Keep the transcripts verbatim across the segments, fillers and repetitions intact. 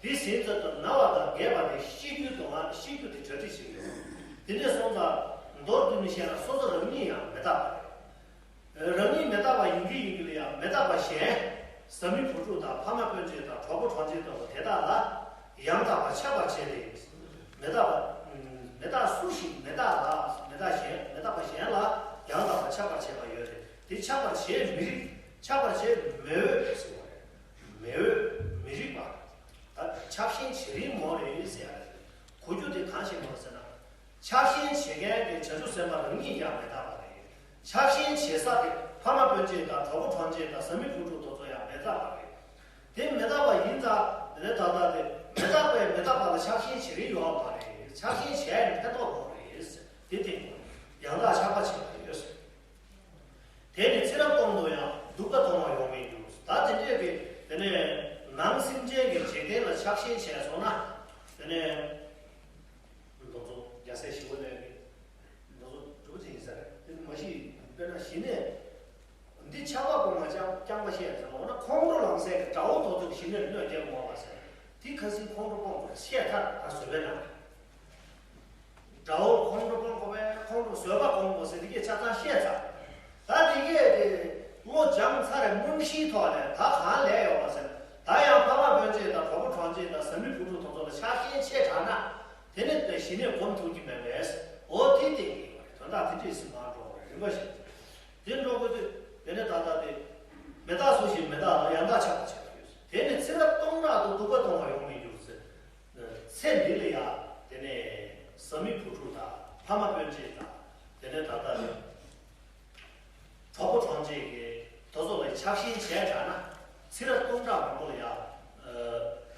དེ་ཟིན་ཚོད་དུ་ན་བ་དང་རྒས་པ་དེ་ཤེས་རྒྱུ་དང་ང་ཤེས་རྒྱུ་དེ་གྲ་སྒྲིག་བྱེད་ཀྱི་ཡོད། དེ་འདྲ་སོང་ཙང་མདོར་བསྡུས་ནས་བཤད་ན་སོ་སོ་རང་ཉིད་ཡང་མི་རྟག་པ་རེད། རང་ཉིད་མི་རྟག་པ་ཡིན་གྱི་ཡིན་གྱི་ལ་ཡང་མི་རྟག་པ་གཞན། བཟའ་མི་བུ་ཕྲུག་དང་ཕ་མ་སྤུན་མཆེད་དང་གྲོགས་པོ་གྲོགས་མཆེད་དང་དེ་དག་ལ་ཡང་དག་པར་ཆགས་པར་བྱེད་དེ། མི་རྟག་པ། མི་རྟག་སུ་ཞིག་མི་རྟག་ལ་མི་རྟག་གཞན་མི་རྟག་པ་གཞན་ལ་ཡང་དག་པར་ཆགས་པར་བྱེད་པ་ཡོད་དེ། དེ་ཆགས་པར་བྱེད་མི་རིགས། ཆགས་པར་བྱེད་མི་འོས་ཟེར་བ་རེད། མི་འོས་མི་རིགས་པ། ད་ཆགས་ཞེན་བྱེད་རིགས་མོ་རེད་ཟེར་ཡ་རེད། གོ་རྒྱུ་དེ་གང་ཞིག་མོ་ཟེར་ན། ཆགས་ཞེན་བྱེད་མཁན་གྱི་བྱང་ཆུབ་སེམས་དཔའ་རང་ཉིད་ཀྱང་མི་རྟག་པ་རེད། ཆགས་ཞེན་བྱེད་ས་དེ་ཕ་མ་སྤུན་མཆེད་དང་གྲོགས་པོ་གྲོགས་མཆེད་དང་བཟའ་མི་བུ་ཕྲུག་དེ་ཚོ་ཡང་མི་རྟག་པ་རེད། དེ་མི་རྟག་པ་ཡིན་ཙང་དེ་ནས་ད་ལྟ་དེ་མི་རྟག་པས་མི་རྟག་པ་ལ་ཆགས་ཞེན་བྱེད་རིན་ཡོད་མ་རེད། ཆགས་ཞེན་བྱས་ནས་ཕན་ཐོགས་མ་རེད། དེ་སྟེང་ཡང་དག་ཆགས་པ་བྱེད་པ་ཡོད། དེ་ནི་ཚེ་རབས་སྟོང་དུ་ཡང་སྡུག་པ་མཐོང་བ་ཡོང་མི་འགྱུར། ད་དེ་འདྲས་ཀྱི་དེ་ནས་ནང་སེམས་ཅན་གྱི་འཇིག་རྟེན་ལ་ཆགས་ཞེན་བྱས་སོང་ན་དེ་ནས། མདོ་ཚོ་རྒྱལ་སྲས་ཞི་བ་ལྷས་ཀྱི་མདོ་ཚོ་གྲུབ་ཅིག་ཡིན་ས་རེད། དེ་ནི་མ་གཞི་དཔེར་ན་ཞི་གནས་འདི་ཆགས་པ་སྤོང་བ་ཅང་རྐྱང་པ་བཤད་ཟེར་ན། འོ་ན་ཁོང་ཁྲོ་ལངས་སའི་དགྲ་བོ་དེ་ཚོ་གི་ཞི་གནས་གནོད་སྐྱེལ་དགོས་པ་ཟེར། དེ་ཁ་སང་ཁོང་ཁྲོ་སྤོང་དགོས་བཤད་ཐར་ད་བཟོད་པའི་ནང་། དགྲ་བོ་ཁོང་ཁྲོ་སྤོང་དགོས་པས་ཁོང་ཁྲོ་བཟོད་པ་སྤོང་དགོས་ཟེར་དེ་གས་ཆ་ཚང་བཤད་ཚར། ད་དེ་གས་དེ་བློ་སྦྱངས་ཚར་རེད། དངོས་གཞིའི་ཐོག་ནས་ད་གང་ལས་ཡོད་པ་ཟེར་ན། ད་ཡང་ཕ་མ་སྤུན་མཆེད་དང་གྲོགས་པོ་གྲོགས་མཆེད་དང་བཟའ་མི་བུ་ཕྲུག་དེ་ཚོ་ལ་ཆགས་ཞེན་ཆེ་དྲགས་ན། དེ་ནི་དེ་ཞི་གནས་སྒོམ་ཐུབ་ཀྱི་མེད་པས། འོ་དེ་བསྟན་གྱི་ཡོད་རེད། དོན་དག་དེ་འདྲས་སུ་མར་འགྲོ་བ་རེད། རིམ་པ་བཞིན་དེ་འགྲོ་དགོས་དུས་དེ་ནི་ད་ལྟ་དེ་མི་རྟག་སུ་ཞིག་མི་རྟག་ལ་ཡང་དག་ཆགས་པ་བྱེད་པ་ཡོད། དེ་ནི་ཚེ་རབས་སྟོང་ཕྲག་ཏུ་སྡུག་པ་མཐོང་བ་ཡོང་མི་འགྱུར་ཟེར། ཚེ་འདི་ལ་ཡང་དེ་ནས་བཟའ་མི་བུ་ཕྲུག་དང་ཕ་མ་སྤུན་མཆེད་དང་དེ་ནས་ད་ལྟ་ནི་གྲོགས་པོ་གྲོགས་མཆེད་ཀྱི་དེ་ཚོ་ལ་ཆགས་ཞེན་བྱས་དྲགས་ན་ཚེ་རབས་སྟོང་ཕྲག་མང་པོ་ལ་ཡང་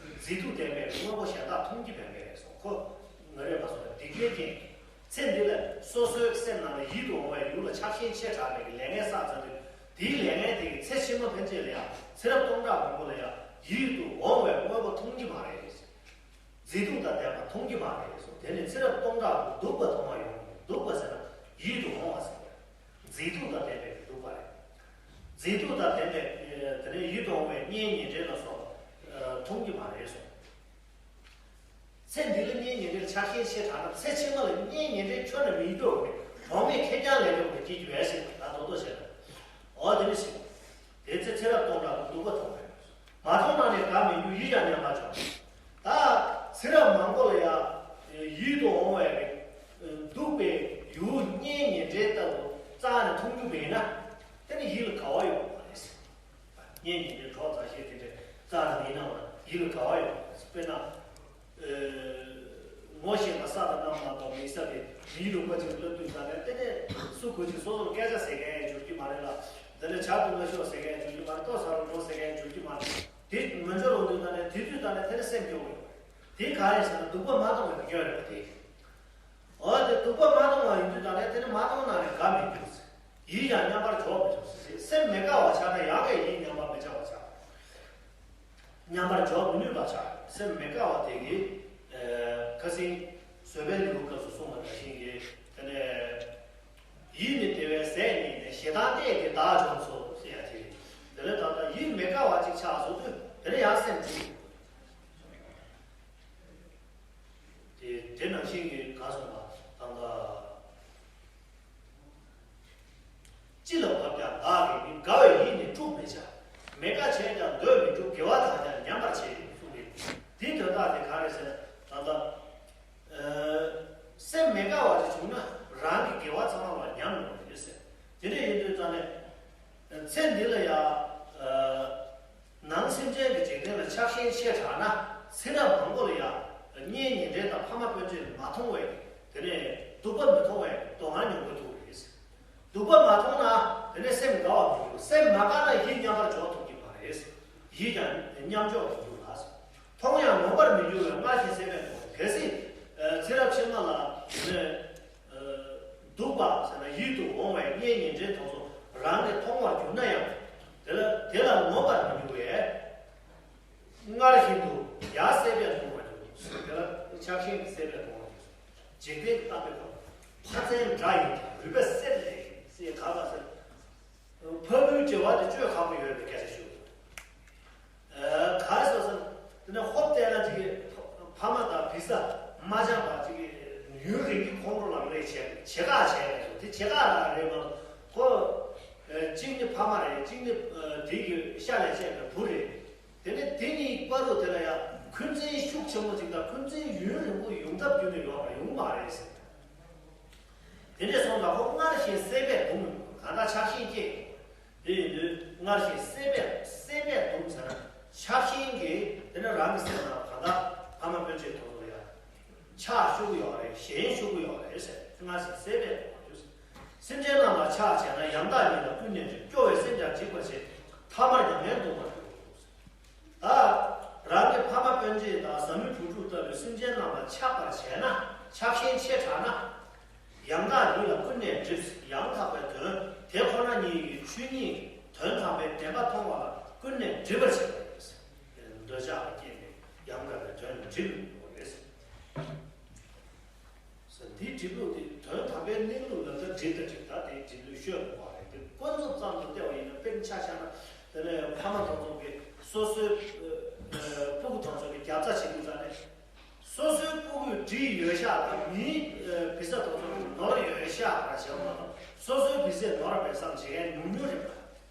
མཛེས་སྡུག་ལྡན་པའི་དངོས་པོ་གཞན་དག་མཐོང་རྒྱུ་མེད་པས་སོ། ཁོ་ང་རེ་མ་སོང་བའི་སྡིག་པའི་རྐྱེན། ཚེ་འདི་ལ་སོ་སོའི་སེམས་ནང་ལ་ཡིད་དུ་འོང་བའི་ཡུལ་ལ་ཆགས་ཞེན་ཆེ་དྲགས་པའི་ལས་ངན་བསགས་ཚར་དུས་དེའི་ལས་ངན་དེ་གི་ཚེ་ཕྱི་མ་ཕན་ཆད་ལ་ཡང་ཚེ་རབས་སྟོང་ཕྲག་མང་པོ་ལ་ཡང་ཡིད་དུ་འོང་བའི་དངོས་པོ་མཐོང་རྒྱུ་མ་རེད། མཛེས་སྡུག་དང་ལྡན་པ་མཐོང་རྒྱུ་མ་རེད་གསུངས། དེ་ནི་ཚེ་རབས་སྟོང་ཕྲག་ཏུ་སྡུག་པ་མཐོང་བ་ཡོང་། སྡུག་པ་ཟེར་ན་ཡིད་དུ་འོང་བ་ཟེར་བ་རེད། མཛེས་སྡུག་དང་ལྡན་པའི་སྡུག་པ་རེད། མཛེས་སྡུག་དང་ལྡན་པའི་དེ་ནས་ཡིད་དུ་འོང་བའི་གཉེན་ཉེ་འབྲེལ་ལ་སོགས་པ་མཐོང་རྒྱུ་མ་རེད་གསུངས། ཚེ་འདི་ལ་གཉེན་ཉེ་འབྲེལ་ཆགས་ཞེན་ཆེ་དྲགས་ན་ཚེ་ཕྱི་མ་ལ་གཉེན་ཉེ་འབྲེལ་ཁྱོན་ནས་མི་འགྱུར་བ་རེད། གྲོགས་མེད་ཁེར་རྐྱང་ལས་འགྲོ་བ་སྐྱེ་རྒྱུ་ཡོད་ཟེར་བ་ད་རྡོག་རྡོག་བྱས་ན། འོ་དེ་ནི་ཞིག་དེ་ཚེ་ཚེ་རབས་སྟོང་ཕྲག་ཏུ་སྡུག་པ་མཐོང་བས། མ་མཐོང་ན་ནི་དགའ་མི་འགྱུར་ཡིད་ཀྱང་མཉམ་པར་འཇོག་ད་ཚེ་རབས་མང་པོ་ལ་ཡང་ཡིད་དུ་འོང་བའི་སྡུག་པའི་ཡུལ་གཉེན་ཉེ་འབྲེལ་ལྟ་བུ་རྩ་ནས་མཐོང་རྒྱུ་མེད་ན་དེ་ནི་ཡིད་ལ་དགའ་བ་ཡོང་བ་མ་རེད། གཉེན་ཉེ་འབྲེལ་གྲོགས་མཛའ་བཤེས་དེ་འདྲའི་རྩ་ནས་མེད་ན་བ་ཡིད་ལ་དགའ་བ་ཡོང་བ་མ་རེད། དཔེར་ན། ངོ་ཤེས་པ་ས་དང་གནམ་མ་གཏོགས་མེད་ས་དེ་མིའི་ལུང་པ་ཅིག་སླེབས་དུས་ད་ནས་དེ་ནས་སུ་གོ་ཅིག་སོ་སོར་སྐད་ཆ་ཟེར་མཁན་ཡང་འགྱུར་གྱི་མ་རེད་ལ། དེ་ནས་ཇ་འཐུང་ལ་ཤོག་ཟེར་མཁན་ཡང་འགྱུར་གྱི་མ་རེད། ལྟོ་ཟ་རུ་འགྲོ་ཟེར་མཁན་ཡང་འགྱུར་གྱི་མ་རེད། དེ་མི་འབྱོར་འོང་དུས་ད་ནས་དེ་དུས་ད་ནས་དེ་ནས་སེམས་སྐྱོ་བོ་ཡོད་རེད། དེ་ག་རེད་ཟེར་ན་སྡུག་པ་མ་མཐོང་བའི་སྐྱོན་རེད་པ་དེ། འོ་དེ་སྡུག་པ་མ་མཐོང་བ་ཡིན་དུས་ད་ནས་དེ་ནི་མ་མཐོང་ན་ནི་དགའ་མི་འགྱུར་ཟེར། ཡིད་ཀྱང་མཉམ་པར་འཇོག་མི་འཇོག་ཟེར། སེམས་མི་དགའ་བ་ཆགས་ན་ཡང་གས་ཡིད་མཉམ་པར་མི་བྱ་བ་ཆགས། མཉམ་པར་འཇོག་མི་ནུས་པ་ཆགས། སེམས་མི་དགའ་བ་དེ་གིས་ཁ་སང་བཟོད་པའི་ལེའུ་སྐབས་སུ་གསུངས་པ་ནང་བཞིན་གྱི་དེ་ནས་ཡིད་ནི་དེ་བས་ཟད་ནས་ནས་ཞེ་སྡང་གཏད་ཀྱི་བདག་བཅོམ་སོ་ཟེར་ཡ་དེ་རེད། དེ་ལས་ད་ལྟ་ཡིད་མི་དགའ་བ་ཅིག་ཆགས་སོང་དུས་དེ་ནས་ཡང་སེམས་འཁྲུག་དེ་དེ་ནང་བཞིན་གྱི་ག་སོང་བ་དང་ག་ཅི་ལ་བབ་ཀྱང་བདག་གི་མིན། དགའ་བའི་ཡིད་ནི་དཀྲུག་མི་བྱ། མི་དགའ་བྱས་ཀྱང་འདོད་མི་འགྲུབ། དགེ་བ་དག་ཀྱང་ཉམས་པར་བྱེད། གསུངས་ཏེ། དེའི་དོན་དག་དེ་ག་རེ་ཟེར་ན་ད་ལྟ་སེམས་མི་དགའ་བ་ཞིག་བྱུང་ན་རང་གི་དགེ་བ་ཚང་མ་ལ་ཉམས་ཡོང་གི་རེད་ཟེར། དེ་འདྲ་ཡིན་དུས་ཙང་ནས་ཚེ་འདི་ལ་ཡང་། ནང་སེམས་ཅན་གྱི་འཇིག་རྟེན་ལ་ཆགས་ཞེན་ཆེ་དྲགས་ན་ཚེ་རབས་མང་པོ་ལ་ཡང་གཉེན་ཉེ་འབྲེལ་དང་ཕ་མ་སྤུན་མཆེད་ལ་མ་མཐོང་བས། དེ་ནས་སྡུག་པ་མི་མཐོང་བས་སྡུག་བསྔལ་མྱོང་དགོས་ཐུག་རེད། སྡུག་པ་མ་མཐོང་ན་དེ་ནས་སེམས་དགའ་བ་མི་འགྱུར། སེམས་མ་དགའ་ན་ཡིད་མཉམ་པར་འཇོག་ཐུབ་ཀྱི་མ་རེད། ཡིད་ཀྱང་མཉམ་འཇོག་མི་འགྱུར་ལ། མཐོང་ཡང་ངོམས་པར་མི་འགྱུར་བས་སྔར་བཞིན་སེམས་པས་མཐོང་། གལ་སྲིད་ཚེ་རབས་ཕྱི་མ་ལ་དེ་ནས། སྡུག་པ་ཟེར་ན་ཡིད་དུ་འོང་བའི་གཉེན་ཉེ་འབྲེལ་དེ་ཚོ་རང་གིས་མཐོང་བར་གྱུར་ན་ཡང་། དེ་ལ་དེ་ལ་ངོམས་པར་མི་འགྱུར་བས། སྔར་བཞིན་དུ་ཡང་སྲེད་པས་མཐོང་བར་འགྱུར། དེ་ལ་ཆགས་ཞེན་གྱི་སྲེད་པས་མཐོང་བར་འགྱུར། འཇིག་རྟེན་གྱི་རྟག་པའི་ཁམས་ཕ་མཚན་འདྲ་ཡིན་ཀྱང་རུས་པའི་གསེབ་ལས་ཟེར་ག་ལ་ཟེར། ཕ་བུའི་འབྲེལ་བ་དེ་བཅོས་ཁག་པོ་ཡོད་པའི་སྐད་ཆ་ཞུ། ག་རེ་ཟེར་ཟེར། དེ་ནས་ཧོབ་བལྟས་ན་ཅིག་ ཕ་མ་དང་བི་ས་མ་འཆམ་པ་ཅིག་གིས་ཡུན་རིང་གི་ཁོང་ཁྲོ་ལངས་རེས་བྱས་བྱེད་ཀ་བྱས་རེད་སོ། དེ་བྱེད་ཀ་རང་རེད་མ་གཏོགས་ཁོ་གཅིག་ནི་ཕ་མ་རེད། གཅིག་ནི་དེ་གི་ཤ་ལས་བྱས་པའི་བུ་རེད། དེ་ནས་དེ་གཉིས་བར་དུ་དེ་ལ་ཡང་འཁོན་འཛིན་ཤུགས་ཆེན་པོ་ཅིག་དང་འཁོན་འཛིན་ཡུན་རིང་པོ་ཡོང་ཐབས་རྒྱུ་ནི་ཡོད་པ་ཡོང་མ་རེད་ཟེར། དེ་འདྲས་སོང་ཙང་ཁོ་སྔར་བཞིན་སྲེད་པས་གདུང་གང་ལྟར་ཆགས་ཞེན་སྐྱེས། དེ་ཡིན་དུས་སྔར་བཞིན་སྲེད་པས་སྲེད་པས་གདུང་ཟེར་ན་ཆགས་ཞེན་གྱིས་དེ་ནས་རང་གི་སེམས་ནང་གང་ལྟར་ཕ་མ་སྤུན་མཆེད་དེ་ཚོ་ལ་ཡང་ཆགས་ཞུགས་ཡོད་རེད། ཞེན་ཞུགས་ཡོད་རེད་ཟེར། སྔར་བཞིན་སྲེད་པས་གདུང་བ་དུས། སེམས་ཅན་རྣམས་ལ་ཆགས་བྱས་ན་ཡང་དག་ཉིད་ལ་ཀུན་ནས་འགྲིབ། སྐྱོ་བས་སེམས་ཀྱང་འཇིག་པར་བྱེད། ཐ་མར་མྱ་ངན་འདོད་པར་འགྱུར། ད་རང་གི་ཕ་མ་སྤུན་མཆེད་དང་བཟའ་མི་བུ་ཕྲུག་ལྟ་བུའི་སེམས་ཅན་རྣམས་ལ་ཆགས་པར་བྱས་ན། ཆགས་ཞེན་ཆེ་དྲགས་ན། ཡང་དག་ཉིད་ལ་ཀུན་ནས་འགྲིབ། ཡང་དག་པའི་དོན་དེ་ཁོ་ན་ཉིད་ཀྱི་ཆོས་ཉིད་དོན་དམ་པའི་བདེན་པ་མཐོང་བ་ལ་ཀུན་ནས་འགྲིབ་པར་བྱེད་པ་ཡིན། འདོད་ཆགས་ལ་སྐྱེས་ནས་ཡང་དག་པའི་དོན་འགྲིབ་ཡོང་བ་རེད། འདིའི་འགྲིབ་ལུགས་དེ་དོན་དམ་པའི་གནས་ལུགས་ལ་ད་འགྲིབ་ད་འགྲིབ་ད་དེའི་འགྲིབ་ལུགས་ཤོད་དགོས་པ་རེད། དེ་ཀུན་རྫོབ་ཙམ་དུ་བལྟས་པ་ཡིན་ན། དཔེར་ན་ཆ་བཞག་ན་དེ་ནས་ཕ་མ་དེ་ཚོ་གིས་སོ་སོའི་ཨ་ཨ་སྤུ་གུ་དེ་ཚོ་གི་རྒྱབ་རྩ་བྱེད་དུས་ཙ་ནས། སོ་སོའི་སྤུ་གུས་འདྲིས་ཡོད་ཤག་དང་མིའི་ཨ་བི་ས་དེ་ཚོ་གིས་ནོར་ཡོད་ཤག་ར་བྱས་པ་མ་གཏོགས། སོ་སོའི་བི་སས་ནོར་བ་མེད་བསམ་བྱེད་མཁན་ཉུང་ཉུང་རེད་པ།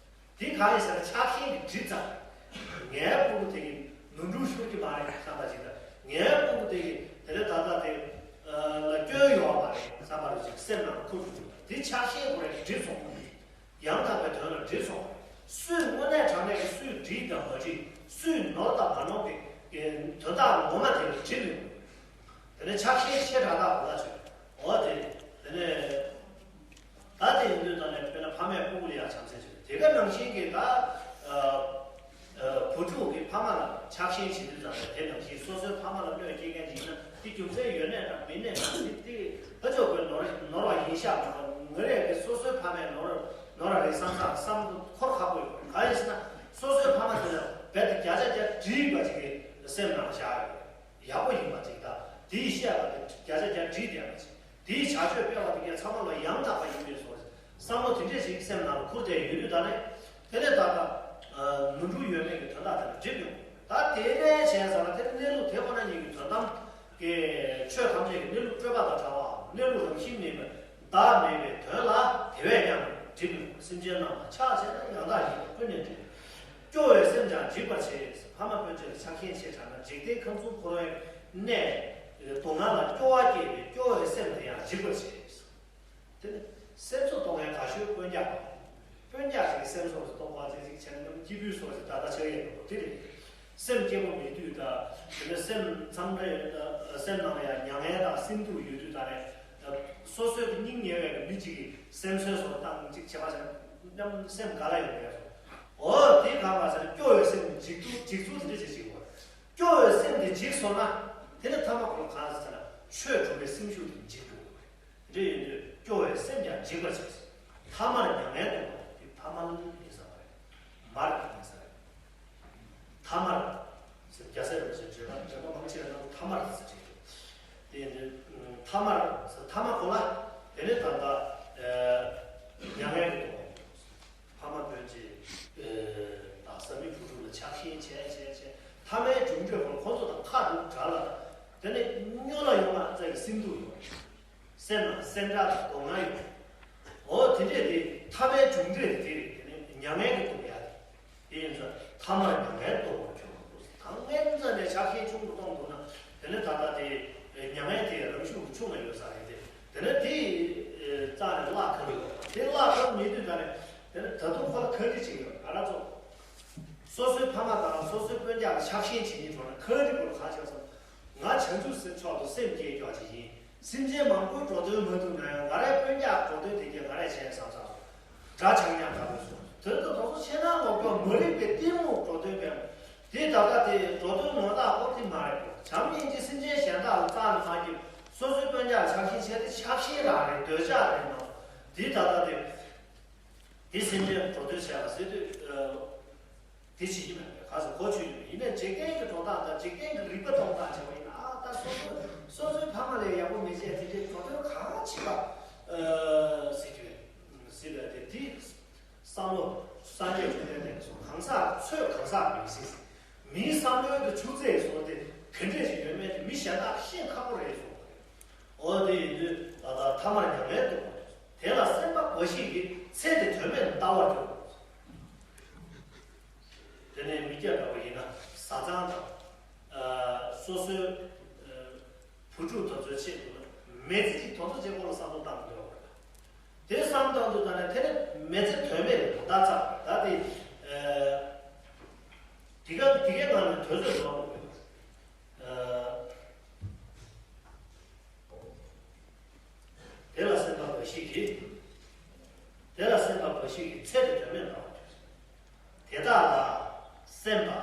དེ་གང་ཡིན་ཟེར་ན་ཆགས་ཞེན་གྱི་འགྲིབ་ཙམ། ངའི་སྤུ་གུ་དེ་གིས་ནོར་འཁྲུལ་ཤོར་གྱི་མ་རེད་བསམ་པ་ཞིག་དང་། ངའི་སྤུ་གུ་དེ་གིས་དེ་ལས་ད་ལྟ་དེ་ལ་སྐྱོན་ཡོད་མ་རེད་བསམ་པ་རེ་ཞིག་སེམས་ནང་ཁུར་འགྲོ། དེ་ཆགས་ཞེན་ཁོ་རང་གིས་འགྲིབ་སོང་བ་རེད། ཡང་དག་པའི་དོན་ལ་འགྲིབ་སོང་བ་རེད། སུས་དངོས་གནས་དྲང་གནས་ཀྱི་སུས་འགྲིག་དང་མ་འགྲིག་སུས་ནོར་དང་མ་ནོར་གྱི་དོན་དག་ངོ་མ་དེ་ལ་འགྲིབ་མི་དགོས། དེ་ནས་ཆགས་ཞེན་ཆེ་དྲགས་དག་གོ་ལ་ཆོད། འོ་དེ་དེ་ནས། ད་དེ་ཡིན་དུས་ད་ནས་དཔེར་ན་ཕ་མས་སྤུ་གུ་ལ་ཡང་བྱམས་བརྩེ་བྱེད། དེ་ག་ནང་བཞིན་གྱི་ད་ཨ་ཨ་བུ་ཕྲུག་གིས་ཕ་མ་ལ་ཆགས་ཞེན་བྱེད་དུས་ཙམ་པ་དེ་ནང་བཞིན་སོ་སོའི་ཕ་མ་ལ་གནོད་སྐྱེལ་མཁན་ཞིག་ཡིན་ན་དེ་རྒྱུ་མཚན་ཡོད་ནའི་འདྲ་མིན་ནའི་འདྲ་དེ་དེ་ཕ་ཆོས་ཀྱི་ནོར་ནོར་བ་ཡིན་ཤག་མ་གཏོགས་ང་རས་ཀྱི་སོ་སོའི་ཕ་མས་ནོར་ནོར་བ་རེད་བསམ་བསམ་བསམ་འཁོར་ཁག་པོ་ཡོད། གང་ཡིན་ཟེར་ན་སོ་སོའི་ཕ་མ་དེ་ལ་རྦད་དེ་བརྒྱ་ཆ་བརྒྱ་འགྲིག་པ་ཅིག་གི་སེམས་ནང་བཞག་ཡོད། ཡག་པོ་ཡིན་པ་ཅིག་དང་། དེའི་བཤད་པ་དེ་བརྒྱ་ཆ་བརྒྱ་འགྲིག་བསྡད་པ་ཅིག་དེའི་བྱ་སྤྱོད་སྤེལ་བ་དེ་གས་ཚང་མ་ལ་ཡང་དག་པ་ཡིན་པའི་བཟོ་བསམ་བློ་དེ་འདྲས་ཞིག་སེམས་ནང་ལ་ཁུར་བསྡད་ཡོད་དུས་ད་ནས། དེ་ནས་ད་ལྟ་ནོར་འཁྲུལ་ཡོད་མེད་ཀྱི་དོན་དག་དེ་ལ་འགྲིག་ཡོང་། ད་དེ་ནས་བྱས་ཙང་ལ་དེ་གནས་ལུགས་དེ་ཁོ་ན་ཉིད་ཀྱི་དོན་དམ་གྱི་ཆོས་ཐམས་ཅད་ཀྱི་གནས་ལུགས་སྤྲོས་པ་དང་བྲལ་བའམ་གནས་ལུགས་རང་བཞིན་མེད་པའི་བདག་མེད་པའི་དོན་ལ་དེ་བས་ཀྱང་འགྲིག་ཡོང་། སེམས་ཅན་རྣམས་ལ་ཆགས་བྱས་ན་ཡང་དག་ཉིད་ཀུན་ནས་འགྲིབ། སྐྱོ་བས་སེམས་ཀྱང་འཇིག་པར་བྱེད། ཕ་མ་སྤུན་མཆེད་ལ་ཆགས་ཞེན་ཆེ་དྲགས་ན་འཇིག་རྟེན་ཁམས་གསུམ་འཁོར་བའི་གནས་སྡུག་བསྔལ་ལ་སྐྱོ་བ་སྐྱེས་པས་སྐྱོ་བས་སེམས་དེ་ཡང་འཇིག་པར་བྱེད། དེ་ནི་སེམས་གསོ་གཏོང་མཁན་དགའ་ཤོས་དཔོན་རྒྱག་དཔོན་རྒྱག་ཞིག་སེམས་གསོ་གཏོང་བ་ཅན་ཅིག་བྱས་ན་སྐྱིད་པོའི་སོ་ཞིག་ད་ལྟ་ཆགས་ཡོད་པ་དེ་རེད། སེམས་སྐྱིད་པོ་མེད་དུས་དང་དེ་ནི་སེམས་མཚམས་རེ་སེམས་ནང་ལ་ཡང་མྱ་ངན་དང་སེམས་སྡུག་ཡོད་དུས་ད་རེད། སོ་སོའི་སྙིང་ཉེ་བའི་མི་གཅིག་གིས་སེམས་གསོ་སོར་བཏང་ཅིག་བྱེད་པ་ཅན་སེམས་ག་ལ་ཡོད་པས། འོ་དེ་གང་ལ་ཟེར་ན་སྐྱོ་བའི་སེམས་འཇིག་ཚུལ་འཇིག་ཚུལ་དེ་འདྲ་ཞིག་བྱེད་དགོས། སྐྱོ་བའི་སེམས་དེ་འཇིག་སོང་ན་དེ་ནི་ཐ་མ་ཁོ་ལ་གང་ཟེར་ན་ཆོས་གྲུབ་པའི་སེམས་ཤུགས་དེ་འཇིག་འགྲོ་གི་རེད། འདྲ་ཡིན་དུས་སྐྱོ་བའི་སེམས་ཀྱང་འཇིག་པར་བྱེད། ཐ་མར་མྱ་ངན་འདོད་པ་དེ་ཐ་མལ་ཡིན་ས་མ་རེད། མར་ཡིན་ས་རེད། ཐ་མར་ཟེར་རྒྱ་སེར་བ་ཞེས་བརྗོད་པ་འདྲ་པོ་མང་ཆེ་བས་ན་ཐ་མར་ཟེར་གྱི་རེད། དེ་ཡིན་དུས་ཐ་མར་ཟེར་ཐ་མ་གོ་ལ་དེ་ནི་ད་ལྟ་མྱ་ངན་གྱི་འདོད་པ། ཕ་མ་སྤུན་མཆེད་དང་བཟའ་མི་བུ་ཕྲུག་ལ་ཆགས་ཞེན་བྱས་བྱས་བྱས་ཐ་མའི་འབྱུང་འགྱུར་ཁོ་ཁོ་ཚོ་དང་ཁ་འདུག་འདྲ་ལ། དེ་ནས་སྨྱོ་ལ་ཡོང་བ་བཙལ་གྱི་སེམས་སྡུག་ཡོང་། སེམས་ནང་སེམས་ཁྲལ་དང་སྡུག་བསྔལ་ཡོང་། འོ་དེ་འདྲས་དེ་ཐ་མའི་འབྱུང་འབྲས་དེ་དེ་རེད། དེ་ནས་མྱ་ངན་གྱི་སྡུག་ཡ་དེ། དེ་ཡིན་ཙང་ཐ་མར་མྱ་ངན་འདོད་པར་གྱུར་པ་དང་། ངན་ཙམ་ནས་ཆགས་ཞེན་ཆུང་དུ་གཏོང་དགོས་ན་དེ་ནས་ད་ལྟ་དེ་མྱ་ངན་དེ་རང་ཤུགས་ཀྱིས་ཆུང་ལ་ཡོད་ས་རེད་དེ། དེ་ནས་དེ་རྩ་ནས་བརླག་ཁ་མི་དགོས། དེ་བརླག་ཁ་མི་དུས་ད་ནས་དེ་ནས་ད་དུང་ཁོ་ལ་ཁ་འདྲི་ཅིག་ཡོད། ང་རང་ཚོ་སོ་སོའི་ཕ་མ་དང་སོ་སོའི་སྤུན་ཀྱག་ལ་ཆགས་ཞེན་བྱེད་སྙིང་བྲོ་ན་ཁ་འདྲི་དགོས་ལ་གང་བྱས་སམ། ང་བྱང་ཆུབ་སེམས་མཆོག་ཏུ་སེམས་བསྐྱེད་རྒྱུ་ཅིག་ཡིན། སེམས་ཅན་མང་པོའི་འགྲོ་དོན་མ་ཐུབ་ན་ཡང་ང་རའི་སྤུན་ཀྱག་འགྲོ་དོན་དེ་གས་ང་རས་བྱས་བསམ་བསམ། དགྲ་ཆགས་ཉམས་དགའ་བོས་སོ། དོན་དུ་དོགས་སོ་ཆེ་ན་ངོ་སྐྱོ་མ་རིག་པའི་གཏི་མུག་འགྲོ་དོན་པས། དེ་ད་ལྟ་དེ་འགྲོ་དོན་ངོ་ཐག་ཁོ་དེ་མ་རེད་གོ། བྱམས་སྙིང་རྗེ་སེམས་ཅན་གཞན་དག་ལ་རྩ་ནས་མ་སྐྱིད། སོ་སོའི་སྤུན་ཀྱག་ལ་ཆགས་ཞེན་བྱས་ཏེ་ཆགས་ཞེན་རང་རེད། འདོད་ཆགས་རེད་མ་གཏོགས། དེ་ད་ལྟ་དེ། དེ་སེམས་ཅན་འགྲོ་དོན་བྱས་པ་ཟེར་དུས། དེ་བྱེད་ཀྱི་མེད་པས་ག་ཟེར་གོ་ཆོད་ཀྱི་མེད། ཡིན་ནའི་འཇིག་རྟེན་གྱི་འགྲོ་སྟངས་དང་འཇིག་རྟེན་གྱི་རིག་པ་སྟོང་སྟངས་བྱས་པ་ཡིན་ན། ཨ་ད་སོ་སོ་སོ་སོའི་ཕ་མ་ལས་ཡག་པོ་མི་བྱས་དེ་འདྲའི་འགྲོ་དོན་གང་བྱེད་པ་ཟེར་གྱི་མེད་ཟེར་བས་དེ་དེ་བསམ་བློ་སངས་རྒྱས་བཅོམ་ལྡན་འདས་ཀྱིས་གང་ཟག་ཚོད་གང་ཟག་མིན་ཟེར། མིའི་བསམ་བློའི་གི་ཆུ་ཚད་སོགས་དེ་ ག་འདྲས་ཞིག་ཡོད་མེད་དེ་མི་གཞན་དག་ཤེས་ཁག་པོ་རེད་གསུངས་པ་རེད། འོ་དེ་ཡིན་དུས་ད་ལྟ་ཐ་མར་ཉམས་ལེན་གཏོང་བ་རེད། དེ་ལ་སེམས་པ་འབའ་ཞིག་གིས་ཚེ་འདི་དོན་མེད་དུ་ལྟ་བར་འགྱུར། དེ་ནས་མི་སྐྱ་འདྲ་བོ་ཡིན་ན་བཟའ་ཚང་དང་། ཨ། སོ་སོའི་ཨ་བུ་ཕྲུག་དེ་ཚོའི་ཆེད་དུ་མི་ཚེ་གཅིག་དེ་ཚོ་བྱེད་སྐོར་ལ་བསམ་བློ་བཏང་གི་ཡོད་པ་རེད། དེ་བསམ་བཏང་དུས་ད་ནས་དེ་ནས་མི་ཚེ་དོན་མེད་རེད་ད་ཚར་ད་དེ། ཨ། དེ་ག་དེ་གའི་ངང་ནས་དུས་ཚོད་འགོར་འགྲོ་གི་ཡོད། ཨ། དེ་ལ་སེམས་པ་འབའ་ཞིག་གིས། དེ་ལ་སེམས་པ་འབའ་ཞིག་གིས་ཚེ་འདི་དོན་མེད་ལ་བར་འགྱུར། དེ་དག་ལ་སེམས་པ།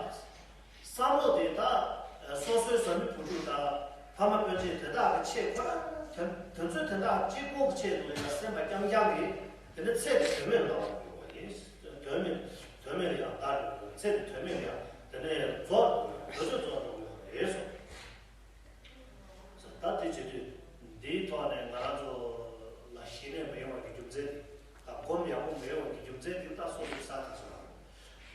བསམ་བློ་དེ་དག་སོ་སོའི་བཟའ་མི་བུ་ཕྲུག་དང་ཕ་མ་སྤུན་མཆེད་དེ་དག་གི་ཆེད་ཁོ་རང་དོན་དོན་ཚོད་དེ་དག་གཅིག་པོ་གི་ཆེད་དུ་ཡང་སེམས་པ་རྐྱང་རྐྱང་གིས་དེ་ནི་ཚེ་འདི་དོན་མེད་ལ་བར་འགྱུར་བ་ཡིན། དོན་མེད་དོན་མེད་ལ་ཡང་བདག་འགྱུར་བ་ཚེ་འདི་དོན་མེད་ལ་ཡང་དེ་ནི་རྫོགས་འགྲོ་དོན་ཚོད་རྫོགས་འགྲོ་དགོས་པ་རེད་གསུངས། ད་དེ་བྱེད་དུས་འདིའི་ཐོག་ནས་ང་རང་ཚོ་ལ་ཞི་གནས་མི་ཡོང་བ་གི་རྒྱུ་མཚན་དེ་དང་སྒོམ་ཡག་པོ་མི་ཡོང་བ་གི་རྒྱུ་མཚན་དེ་ད་སོ་སོའི་ས་ཁ་སོ་ལ་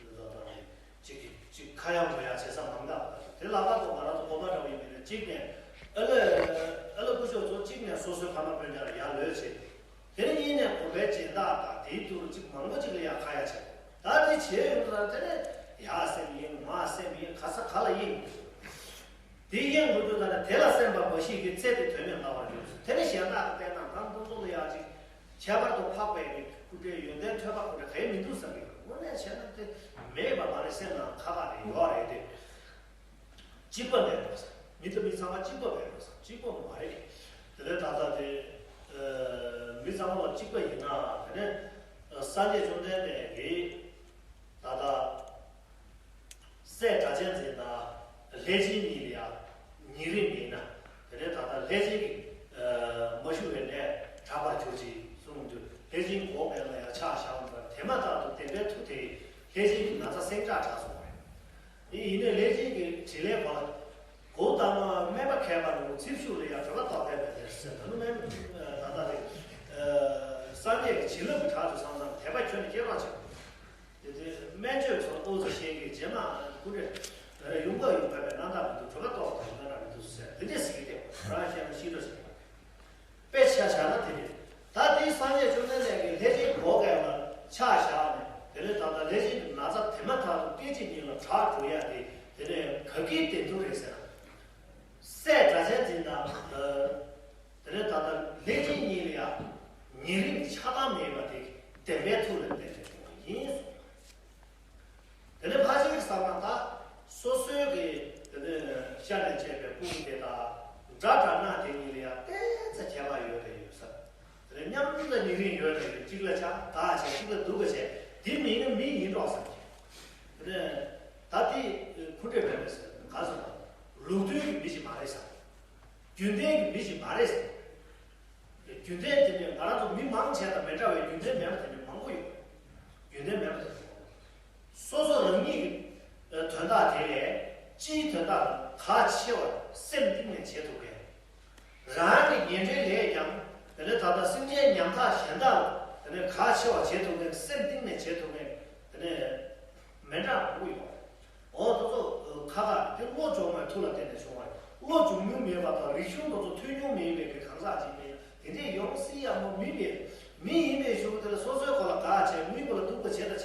ད་ད་ནས་གཅིག་གིས་གཅིག་ཁ་ཡ་མོ་ཡ་བྱེད་ས་མང་དག་དེ་ལ་ཁ་ཐོག་ང་རང་ཚོ་སྒོམ་པ་འདྲ་བོ་ཡིན་པས་ན་གཅིག་ནས་ཨ་ལེ་ཨ་ལེ་སྐུ་ཞབས་ཚོ་གཅིག་ནས་སོ་སོའི་ཕ་མ་སྤུན་ཀྱག་ལ་ཡ་ལོས་བྱེད། དེ་ནས་གཉིས་ནས་གོམས་པའི་སྦྱིན་བདག་དང་དེའི་ཐུགས་གཅིག་མང་པོ་གཅིག་ལ་ཡང་ཁ་ཡ་བྱས། ད་དེ་བྱས་ཡོང་ཙང་དེ་ནས་ཡ་སེམས་གཡེང་མ་སེམས་གཡེང་ག་ས་ག་ལ་གཡེང་། དེ་གཡེང་དགོས་དུས་ད་ནས་དེ་ལ་སེམས་པ་འབའ་ཞིག་གིས་ཚེ་དེ་དོན་མེད་ལྟ་བར་འགྱུར། དེ་ནས་གཞན་དག་གིས་བལྟས་ན་ང་འདི་ཚོ་ལ་ཡ་གཅིག་ཁྱད་པར་དུ་འཕགས་པའི་གི་སྐུ་འདྲའི་ཡོན་ཏན་ཐོས་པ་ཁོ་འདྲ་ག་ཡེ་མི་འདུག་བསམ་གི་དངོས་གནས་བྱས་ན་དེ་མེད་པ་མ་རེད། སེམས་ནང་ཁ་ཁ་རེད་ཡོད་རེད་དེ། གཅིག་པ་མེད་པ་ས། མི་དང་མི་ཚང་མ་གཅིག་པ་མེད་པ་ས། གཅིག་པ་མ་རེད། དེ་ལས་ད་ལྟ་དེ། ཨ། མི་ཚང་མ་ལ་གཅིག་པ་ཡིན་ན་དེ་ནས་སངས་རྒྱས་བཅོམ་ལྡན་འདས་ཀྱིས་ད་ལྟ་སྲས་སྒྲ་གཅན་འཛིན་དང་ལྷས་བྱིན་གཉིས་ལ་ཡང་ཉེ་རིང་མེད་ན་དེ་ནས་ད་ལྟ་ལྷས་བྱིན་གྱིས་མ་ཞུ་བའི་ལས་དྲག་པར་གྱུར་ཅིག་གསུངས་དུས་ལྷས་བྱིན་འགོག་མཁན་ལ་ཡང་ཕྱག་བཞག་པར་དེ་མ་ཐག་ཏུ་བདེན་པའི་མཐུ་དེས་ལྷས་བྱིན་གྱི་ན་ཚ་སེང་དྲག་དྲག་སོང་བས། དེ་ཡིན་ནའི་ལྷས་བྱིན་གྱི་དྲིན་ལན་གོ་ལ། གོ་ལྟ་མ་སྨན་པ་མཁས་པ་རུ་ཚིག་ཤུགས་ལ་ཡང་གྲོད་པ་ལྟོགས་པས་མེད་ཟེར་ཟེར་ད་ནུ་སྨན་ད་ལྟ་རེད། སངས་རྒྱས་ཀྱི་བྱིན་རླབས་ཀྱི་དྲག་ཏུ་སང་སང་དད་པ་ཁྱོན་ནས་སྐྱེ་རོགས་བྱེད། དེ་དེ་སྨན་བཅོས་ཚོ་ཨོ་ཙི་ཤེས་ཀྱི་རྗེས་མ་ཀུ་རེ་ཡོང་ག་ཡོང་ག་བའི་རྣམ་དག་མི་འདུག་གྲོད་པ་ལྟོགས་པ་རྣམ་དག་མི་འདུག་ཟེར་དེ་འདྲས་ཟེར་གྱི་བསྡད་རང་ཤེས་ན་ཤི་འགྲོ་ཟེར་བ། དཔེ་ཆ་བཞག་ན་དེ་རེད། ད་དེའི་སངས་རྒྱས་བཅོམ་ལྡན་འདས་ཀྱིས་ལྷས་བྱིན་འགོག་མཁན་ལ་ཕྱག་བཞག་ནས་དེ་ནས་ད་ལྟ་ལྷས་བྱིན་གྱི་ན་ཚ་དེ་མ་ཐག་ཏུ་སྐད་ཅིག་ཉིད་ལ་དྲག་འགྲོ་ཡ་དེ་དེ་ནས་ག་གི་བདེན་དོན་རེད་ཟེར་ན། སྲས་སྒྲ་གཅན་འཛིན་དང་། དེ་ནས་ད་ལྟ་ལྷས་བྱིན་གཉིས་ལ་ཡང་ཉེ་རིང་གི་ཆགས་སྡང་མེད་པ་དེ་བདེན་པའི་མཐུ་ལ་བརྟེན་ནས་བྱུང་བ་ཡིན་གསུངས། དེ་ནས་ཕལ་ཆེར་གྱི་བསམ་ན་ད་སོ་སོའི་གི་དེ་ནས་ཤ་ནས་བཅད་པའི་སྤུ་གུ་དེ་དང་སྒྲ་སྒྲ་ནག་དེ་གཉིས་ལ་ཡང་ཏོག་ཙམ་ཁྱད་པར་ཡོད་རེད་ཡོད་ས། དེ་ནས་མཉམ་དུ་ཉེ་རིང་ཡོད་རེད་ཡོད་གཅིག་ལ་ཆགས་དགའ་བྱས་གཅིག་ལ་སྡུག་པ་བྱས་དེ་མིན་ན་མི་ཡིན་འགྲོ་བསམ་གྱི། དེ་ནས་ད་དེ་ཁུ་འབྲས་མེད་པས་ཟེར་ག་ཟེར་ན་ལུགས་མཐུན་གྱི་མི་ཞིག་མ་རེད་ཟེར། རྒྱུན་ལྡན་གྱི་མི་ཞིག་མ་རེད་ཟེར། རྒྱུན་ལྡན་དེ་ནི་ང་རང་ཚོ་མི་མང་ཆེ་དང་མི་འདྲ་བའི་རྒྱུན་ལྡན་མེད་པ་དེ་འདྲ་མང་པོ་ཡོད། རྒྱུན་ལྡན་མེད་པ་དེ་འདྲ་མང་པོ། སོ་སོ་རང་ཉིད་ཀྱི་དོན་དག་དེ་ལས་སྤྱིའི་དོན་དག་གལ་ཆེ་བ་སེམས་གཏིང་ནས་བྱེད་ཐུབ་མཁན། རང་གི་ཉེ་འབྲེལ་ལས་ཀྱང་དེ་ནི་ད་ལྟ་སེམས་ཅན་ཉམ་ཐག་གཞན་དག་ལ་དེ་ནི་གལ་ཆེ་བ་བྱེད་ཐུབ་མཁན་སེམས་གཏིང་ནས་བྱེད་ཐུབ་མཁན་དེ་ནི་མི་འདྲ་མང་པོ་ཡོད། འོ་དེ་ཚོ་ཁ་ཁ་དེ་བློ་སྦྱོང་བའི་མཐུ་ལ་བརྟེན་ནས་བྱུང་བ་རེད། བློ་སྦྱོང་མྱོང་མེད་པ་དང་རིག་གཞུང་དེ་ཚོ་ཐོས་མྱོང་མེད་པའི་གི་གང་ཟག་ཅིག་ཡིན་ན་དེ་འདྲས་ཡོང་སྲིད་ཡ་མོ་མི་མེད། མི་ཡིན་པའི་གཞུང་དེ་ལ་སོ་སོའི་གོ་ལ་དགའ་བྱས་མིའི་གོ་ལ་སྡུག་པ་བྱེད་ད་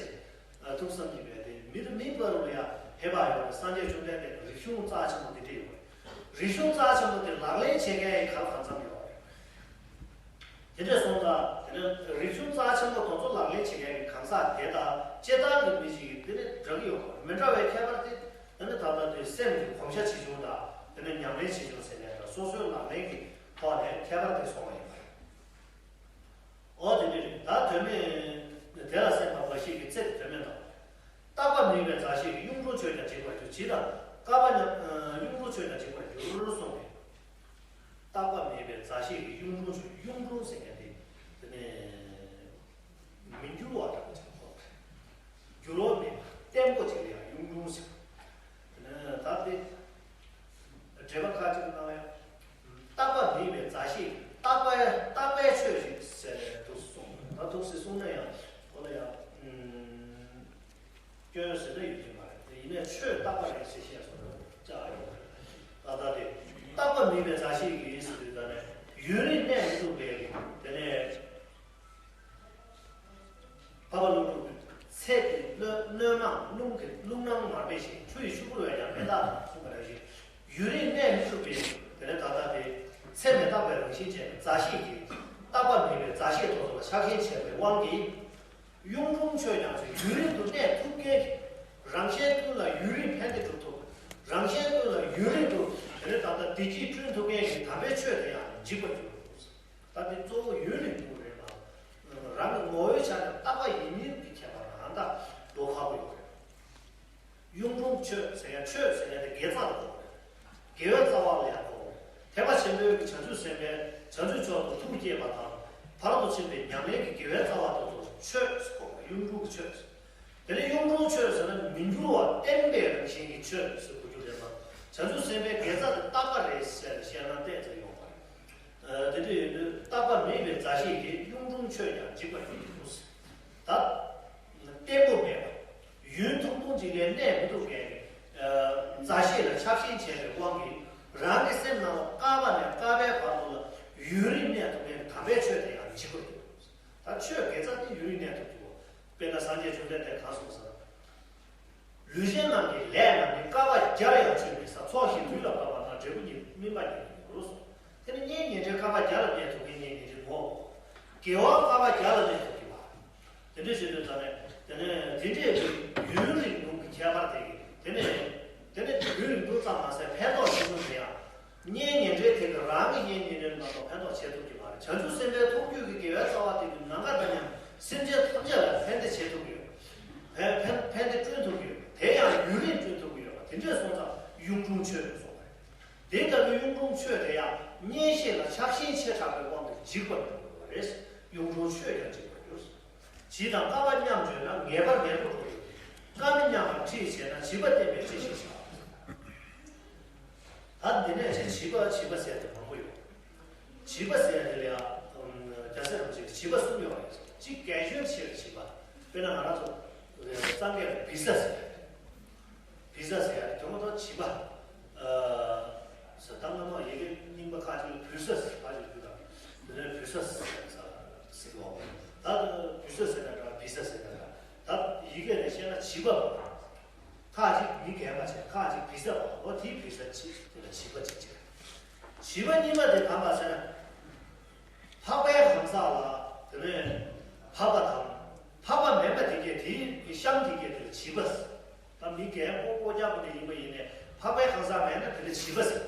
བྱེད། ཐུགས་བསམ་གྱིས་པས་དེ་མི་དང་མིའི་བར་ལ་ཡ་ཕན་པ་ཡོང་བའི་སངས་རྒྱས་བཅོམ་ལྡན་འདས་ཀྱི་རིག་གཞུང་རྩ་ཆེན་པོ་དེ་འདྲས་ཡོད་རེད། རིག་གཞུང་རྩ་ཆེན་པོ་དེ་ལག་ལེན་བྱེད་མཁན་ག་ལ་གང་འཚམ་ཡོད་རེད། དེ་འདྲ་སོང་ཙང་དེ་ནི་རིག་གཞུང་རྩ་ཆེན་པོ་དེ་ཚོ་ལག་ལེན་བྱེད་མཁན་གྱི་གང་ཟག་དེ་དང་སྤྱིར་བཏང་གི་མི་ཞིག་གིས་དེ་ནི་འདྲ་གི་ཡོད་པ་མི་འདྲ་བའི་ཁྱད་པར་དེ་དེ་ནི་ད་ལྟ་དེ་སེམས་ཀྱི་གོམས་ཤ་ཆེ་ཆུང་དང་དེ་ནི་ཉམས་ལེན་ཆེ་ཆུང་ཟེར་མཁན་དང་སོ་སོའི་ལག་ལེན་གྱི་ཐོག་ནས་ཁྱད་པར་དེ་སོང་བ་ཡིན་པ་རེད། འོ་དེ་འདྲ་རེད། ད་དོན་མེད་དེ་ལ་སེམས་པ་འབའ་ཞིག་གི་ཚེ་དེ་དོན་མེད་དང་། རྟག་པ་མེད་པའི་མཛའ་བཤེས་ཀྱིས་གཡུང་དྲུང་ཆོས་ཀྱང་འཇིག་པར་འགྱུར། ཇི་ལྟར་བསྐལ་པ་མཉམ་གཡུང་དྲུང་ཆོས་ཀྱང་འཇིག་པར་འགྱུར་གསུངས་ཏེ། རྟག་པ་མེད་པའི་མཛའ་བཤེས་ཀྱིས་གཡུང་དྲུང་ཆོས། གཡུང་དྲུང་ཟེར་མཁན་དེ་དེ་ནས་མི་འགྱུར་བ་འདྲ་པོ་ཅིག་གོ། འགྱུར་བ་མེད་པ་བརྟན་པོ་ཅིག་ལ་ཡང་གཡུང་དྲུང་ཟེར། དེ་ནས་ད་དེ་འགྲེལ་པ་ཁ་ཅིག་གནང་ཡང་། རྟག་པ་མེད་པའི་མཛའ་བཤེས་རྟག་པའི་རྟག་པའི་ཆོས་ཤིག་ཟེར་འདུག་གསུངས། ད་འདུག་སེ་གསུངས་ན་ཡང་ཁོ་ལ་ཡང་སྐྱོན་ཟེར་ན་ཡོད་ཀྱི་མ་རེད། དེ་ཡིན་ནའི་ཆོས་རྟག་པ་རེད་ཟེར་བཤད་སོང་ན་ཅག་ཡོད་རེད། ད་ མཛའ་བཤེས་ཀྱི་ཟེར་དུས་ད་ནས་ཡུན་རིང་གནས་མི་ཐུབ་པའི་དེ་ནས་འཕགས་པ་ཀླུ་སྒྲུབ་ཀྱི་ཚེ་འདི་བློས་བློས་མང་རླུང་གི་རླུང་ནང་མར་མེ་བཞིན་ཆུ་ཡི་ཆུ་བུར་བས་ཀྱང་མེ་སྟག་དང་མཚུངས་པ་ནང་བཞིན། ཡུན་རིང་གནས་མི་ཐུབ་པའི་དེ་ནས་ད་ལྟ་དེ་ཚེ་མི་རྟག་པའི་རང་བཞིན་ཅན་གྱི་མཛའ་བཤེས་ཀྱི་རྟག་པ་མེད་པའི་མཛའ་བཤེས་ཐོག་ཏུ་ལ་ཆགས་ཞེན་བྱས་པའི་དབང་གིས། གཡུང་དྲུང་ཆོས་ཀྱང་ཚེ་ཡུན་རིང་དུ་གནས་ཐུབ་མཁན། རང་གཞན་ཀུན་ལ་ཡུན་རིང་ཕན་བདེ་སྒྲུབ་ཐུབ། རང་གཞན་ཀུན་ལ་ཡུན་རིང་དུ་དེ་ནས་ད་ལྟ་བདེ་སྐྱིད་བསྐྲུན་ཐུབ་མཁན་གྱི་དམ་པའི་ཆོས་དེ་ཡང་འཇིག་པར་འགྱུར། ད་འདི་གཙོ་བོ་ཡུན་རིང་དུ་རེད་ལ། རང་གི་ངོ་བོའི་ཆ་ནས་རྟག་པ་ཡིན་མིན་གྱི་ཁྱད་པར་ཨ་ད་འགྲོ་ཁག་པོ་ཡོད་རེད། གཡུང་དྲུང་ཆོས་ཟེར་ཡ་ཆོས་ཟེར་ཡ་དེ་དགེ་རྩ་ལ་གོ་རེད། དགེ་བའི་རྩ་བ་ལ་ཡང་གོ། ཐེག་པ་ཆེན་པོའི་གི་བྱང་ཆུབ་སེམས་དཔའི་བྱང་ཆུབ་མཆོག་ཏུ་ཐུགས་བསྐྱེད་པ་དང་ཕ་རོལ་ཏུ་ཕྱིན་པའི་ཉམས་ལེན་གྱི་དགེ་བའི་རྩ་བ་དེ་ཚོ་ཆོས་ཟེར་གོ། གཡུང་དྲུང་གི་ཆོས། དེ་ནས་གཡུང་དྲུང་ཆོས་ཟེར་ན་མི་འགྱུར་བ་བརྟན་པའི་རང་བཞིན་གྱི་ཆོས་ཟེར་དགོས་རྒྱུ་རེད་པ། བྱང་ཆུབ་སེམས་དཔའི་དགེ་རྩ་དེ་རྟག་པ་རེད་ཟེར་ནས་བཤད་ན་ཏོག་ཙམ་ཡོང་བ་རེད། དེ་འདྲ་ཡིན་དུས་རྟག་པ་མེད་པའི་མཛའ་བཤེས་ཀྱིས་གཡུང་དྲུང་ཆོས་ཀྱང་འཇིག་པར་འགྱུར་ཏོ། ད་བརྟན་པོ་མེད་པ། ཡུན་ཐུང་ཐུང་ཅིག་ལས་གནས་མི་ཐུབ་མཁན་གྱི་མཛའ་བཤེས་ལ་ཆགས་ཞེན་བྱས་པའི་དབང་གིས་རང་གི་སེམས་ནང་ལ་བསྐལ་པ་ནས་བསྐལ་པའི་བར་དུ་ལ་ཡུན་རིང་གནས་ཐུབ་མཁན་གྱི་དམ་པའི་ཆོས་དེ་ཡང་འཇིག་པར་འགྱུར། ད་ཆོས་དགེ་རྩ་དེ་ཡུན་རིང་གནས་ཐུབ་ཀྱི་འོ། དཔེར་ན་སངས་རྒྱས་བཅོམ་ལྡན་འདས་གང་གསུངས་སམ། ལུས་ཅན་རྣམས་ཀྱི་ལས་རྣམས་ནི། བསྐལ་པ་བརྒྱར་ཡང་ཆོད་མི་ཟ། ཚོགས་ཞིང་དུས་ལ་བབ་པ་དང་། འབྲས་བུ་ཉིད་སྨིན་པ་ཉིད་དུ་འགྱུར་རོ་གསུངས། དེ་ནི་གཉེན་ཉེ་འབྲེལ་བསྐལ་པ་བརྒྱ་ལ་གནས་ཐུབ་མཁན་གཉེན་ཉེ་འབྲེལ་མོ། དགེ་བ་བསྐལ་པ་བརྒྱ་ལ་གནས་ཐུབ་ཀྱི་བ། དེ་འདྲ་བྱེད་དུས་ད་ནས་དེ་ནས་དེ་འདྲའི་ཡུན་རིང་ལུང་གི་ཁྱད་པར་དེ་གི་དེ་ནས་དེ་ནས་ཡུན་རིང་པོ་ཙམ་མ་ཟད་ཕན་ཐོགས་ཆེན་པོ་དེ་ཡང་། གཉེན་ཉེ་འབྲེལ་དེ་གི་རང་གི་གཉེན་ཉེ་འབྲེལ་མ་གཏོགས་ཕན་ཐོགས་བྱེད་ཐུབ་ཀྱི་མ་རེད། བྱང་ཆུབ་སེམས་དཔའི་ཐུགས་རྒྱུད་ཀྱི་དགེ་བའི་རྩ་བ་དེ་ནི་ནམ་མཁའ་དང་མཉམ། སེམས་ཅན་ཐམས་ཅད་ལ་ཕན་བདེ་བྱེད་ཐུབ་ཀྱི་ཡོད། ཕན་ཕན་ཕན་བདེ་བསྐྲུན་ཐུབ་ཀྱི་ཡོད། དེ་ཡང་ཡུན་རིང་བསྐྲུན་ཐུབ་ཀྱི་ཡོད་པ་དེ་འདྲས་སོང་ཙང་གཡུང་དྲུང་ཆོས་ལ་སོགས་པ་རེད། དེ་ལྟ་བུའི་གཡུང་དྲུང་ཆོས་དེ་ཡང་གཉེན་བཤེས་ལ་ཆགས་ཞེན་ཆེ་དྲགས་པའི་དབང་གིས་འཇིག་པར་འགྱུར་བ་རེད། གཡུང་དྲུང་ཆོས་ཀྱང་འཇིག་པར་འགྱུར། ཇི་དང་བསྐལ་པ་མཉམ་བརྗོད་ན། ངེས་པར་ངེས་པར་འགྲོ་ཡི། བསྐལ་མི་མཉམ་པར་ཁྲིད་བྱས་ན། བྱིས་པ་བསྟེན་པའི་ཅི་ཞིག་བྱ། ད་འདི་ནས་ཅི་བྱིས་པ་བྱིས་པ་ཟེར་དེ་མང་པོ་ཡོད། བྱིས་པ་ཟེར་དེ་ལ་ཡང་རྒྱལ་སྲས་རིན་པོ་ཆེས་བྱིས་པ་གསུམ་ཡོད་རེད། གཅིག་རྒན་གཞོན་ཆེ་བའི་བྱིས་པ། དཔེར་ན་ང་རང་ཚོ་སངས་རྒྱས་ལ་བི་ས་ཟེར། བི་ས་ཟེར་ཡ་དེ་མོ་ཐོག་བྱིས་པ། ཟེར་ད་སྔ་མ་ཡི་གེ་རྙིང་པ་ཁ་ཅིག་ལ་བུ་ས་ཟེར་ཁ་ཅིག་བུ་དང་དེ་ནས་བུ་ས་ཟེར་ས་ཟེར་གོ། ད་བུ་ས་ཟེར་ན་འདྲ་བི་ས་ཟེར་ན་འདྲ། ད་ཡི་གེ་ནས་བཤད་ན་བྱིས་པ། ཁ་ཅིག་མི་རྒན་པ་བྱས། ཁ་ཅིག་བི་ས་པ། འོ་དེའི་བི་ས་ཅིག་དེ་ལ་བྱིས་པ་ཅིག་བྱས། བྱིས་པ་གཉིས་པ་དེ་གང་པ་ཟེར་ན། འཕགས་པའི་གང་ཟག་ལ་དེ་ནས་འཕགས་པ་དང་། འཕགས་པ་མིན་པ་དེ་གས་དེའི་གཤམ་དེ་གས་དེ་ལ་བྱིས་པ་ཟེར། ད་མི་རྒན་པོ་ཀོ་ཀྱག་པོ་དེ་ཡིན་པ་ཡིན་ནའི་འཕགས་པའི་གང་ཟག་མེད་ན་དེ་ལ་བྱིས་པ་ཟེར།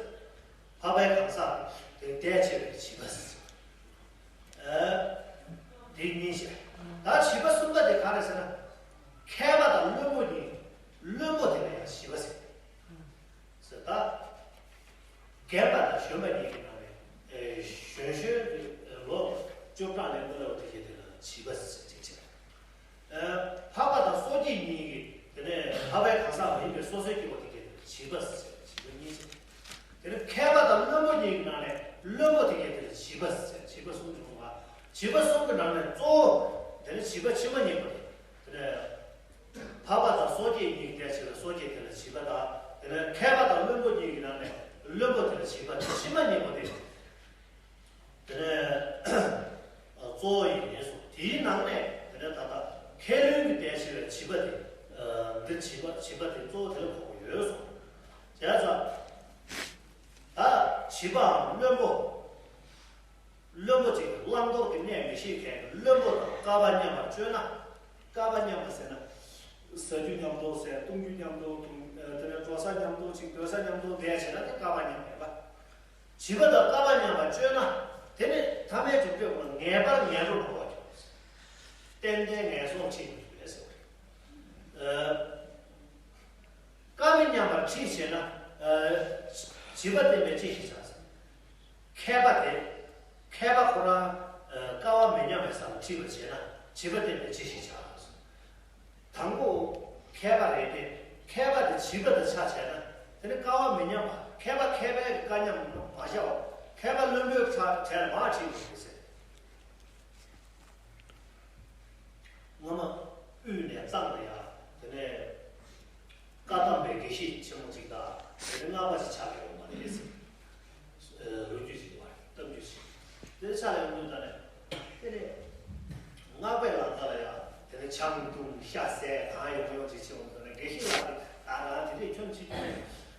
འཕགས་པའི་གང་ཟག་དེ་ལ་དད་ཆེ་བའི་བྱིས་པ་ཟེར། ཨ། དེ་གཉིས་བཤད། ད་བྱིས་པ་གསུམ་པ་དེ་ག་རེ་ཟེར་ན། མཁས་པ་དང་བླུན་པོ་གཉིས། བླུན་པོ་དེ་ལ་ཡང་བྱིས་པ་ཟེར། ཟེར་ད། རྒན་པ་དང་གཞོན་པ་གཉིས་ཀྱི་ནང་ནས། ཨེ། གཞོན་གཞོན་གྱི་ལོ་བཅུ་གྲངས་ནས་མི་ལ་བ་དེ་གས་དེ་ལ་བྱིས་པ་ཟེར་ཅིག་བྱས། ཨེ། འཕགས་པ་དང་སོ་སྐྱེ་གཉིས་ཀྱི་དེ་ནས་འཕགས་པའི་གང་ཟག་མ་ཡིན་པའི་སོ་སོའི་སྐྱེ་བོ་དེ་གས་དེ་ལ་བྱིས་པ་ཟེར། བྱིས་པ་གཉིས་ཟེར། དེ་ནས་མཁས་པ་དང་བླུན་པོ་གཉིས་ཀྱི་ནང་ནས་བླུན་པོ་དེ་གས་དེ་ལ་བྱིས་པ་ཟེར། བྱིས་པ་གསུམ་བྱུང་བ། བྱིས་པ་གསུམ་གྱི་ནང་ནས་གཙོ་བོ་དེ་ནི་བྱིས་པ་ཕྱི་མ་གཉིས་པོ་རེད། དེ་ནས། འཕགས་པ་དང་སོ་སྐྱེ་གཉིས་ཀྱི་དེ་ཕྱི་ལ་སོ་སྐྱེ་དེ་ལ་བྱིས་པ་དང་། དེ་ནས་མཁས་པ་དང་བླུན་པོ་གཉིས་ཀྱི་ནང་ནས་བླུན་པོ་དེ་ལ་བྱིས་པ་དེ་ཕྱི་མ་གཉིས་པོ་དེ། དེ་ནས་གཙོ་བོ་ཡིན་གསུངས། དེའི་ནང་ནས་དེ་ནས་ད་ལྟ་མཁས་བླུན་གྱི་དེ་ཕྱི་ལ་བྱིས་པ་དེ། འདིར་བྱིས་པ་བྱིས་པ་དེ་གཙོ་བོ་དེ་ལ་གོ་དགོས་ཡོད་གསུངས། བྱས་ཙང་། ད་བྱིས་པའམ་བླུན་པོ། བླུན་པོ་ཅིག་བླང་དོར་གྱི་གནས་མི་ཤེས་མཁན་གྱི་བླུན་པོ་དང་བསྐལ་པ་མཉམ་པར་སྤྱོད་ན། བསྐལ་པ་མཉམ་པ་ཟེར་ན། ཟ་རྒྱུ་མཉམ་དུ་ཟས། བཏུང་རྒྱུ་མཉམ་དུ་འཐུང་། དེ་ནས་འགྲོ་ས་མཉམ་དུ་ཅིག་སྡོད་ས་མཉམ་དུ་བསྡད་བྱས་ན་དེ་བསྐལ་པ་མཉམ་པ་ཡིན་པ། བྱིས་པ་དང་བསྐལ་པ་མཉམ་པར་སྤྱོད་ན། དེ་ནི་ཐ་མལ་གྱི་སྤྱོད་པ་ངེས་པར་ངན་འགྲོར་འགྲོ་བར་འགྱུར། ཏན་ཏན་ངན་སོང་ཕྱིན་དུ་འགྱུར་ཟེར་བ་རེད། བསྐལ་མི་མཉམ་པར་ཁྲིད་བྱས་ན། བྱིས་པ་བསྟེན་པས་ཅི་ཞིག་བྱ། མཁས་པ་དེ། མཁས་པ་ཁོ་རང་། བསྐལ་པ་མི་མཉམ་པའི་ས་ལ་ཁྲིད་པར་བྱས་ན་བྱིས་པ་བསྟེན་པས་ཅི་ཞིག་བྱ། དང་པོ། མཁས་པ་རེད་དེ། མཁས་པ་དེ་བྱིས་པ་དང་ཆ་བྱས་ན། དེ་ནི་བསྐལ་པ་མི་མཉམ་པ། མཁས་པ་མཁས་པའི་བཀའ་མཉམ་མ་བྱ་བ། མཁས་པ་བླུན་པོའི་ཆ་བྱས་ན་མར་ཁྲིད་དགོས་རེད་ཟེར། སྔ་མ་དབུས་ནས་གཙང་ལ་ཡ། དེ་ནས་བཀའ་གདམས་པའི་དགེ་བཤེས་ཆེན་མོ་གཅིག་དང་། དེ་ནས་སྔགས་པ་ཅིག་ཆགས་ཡོད་མ་རེད་ཟེར།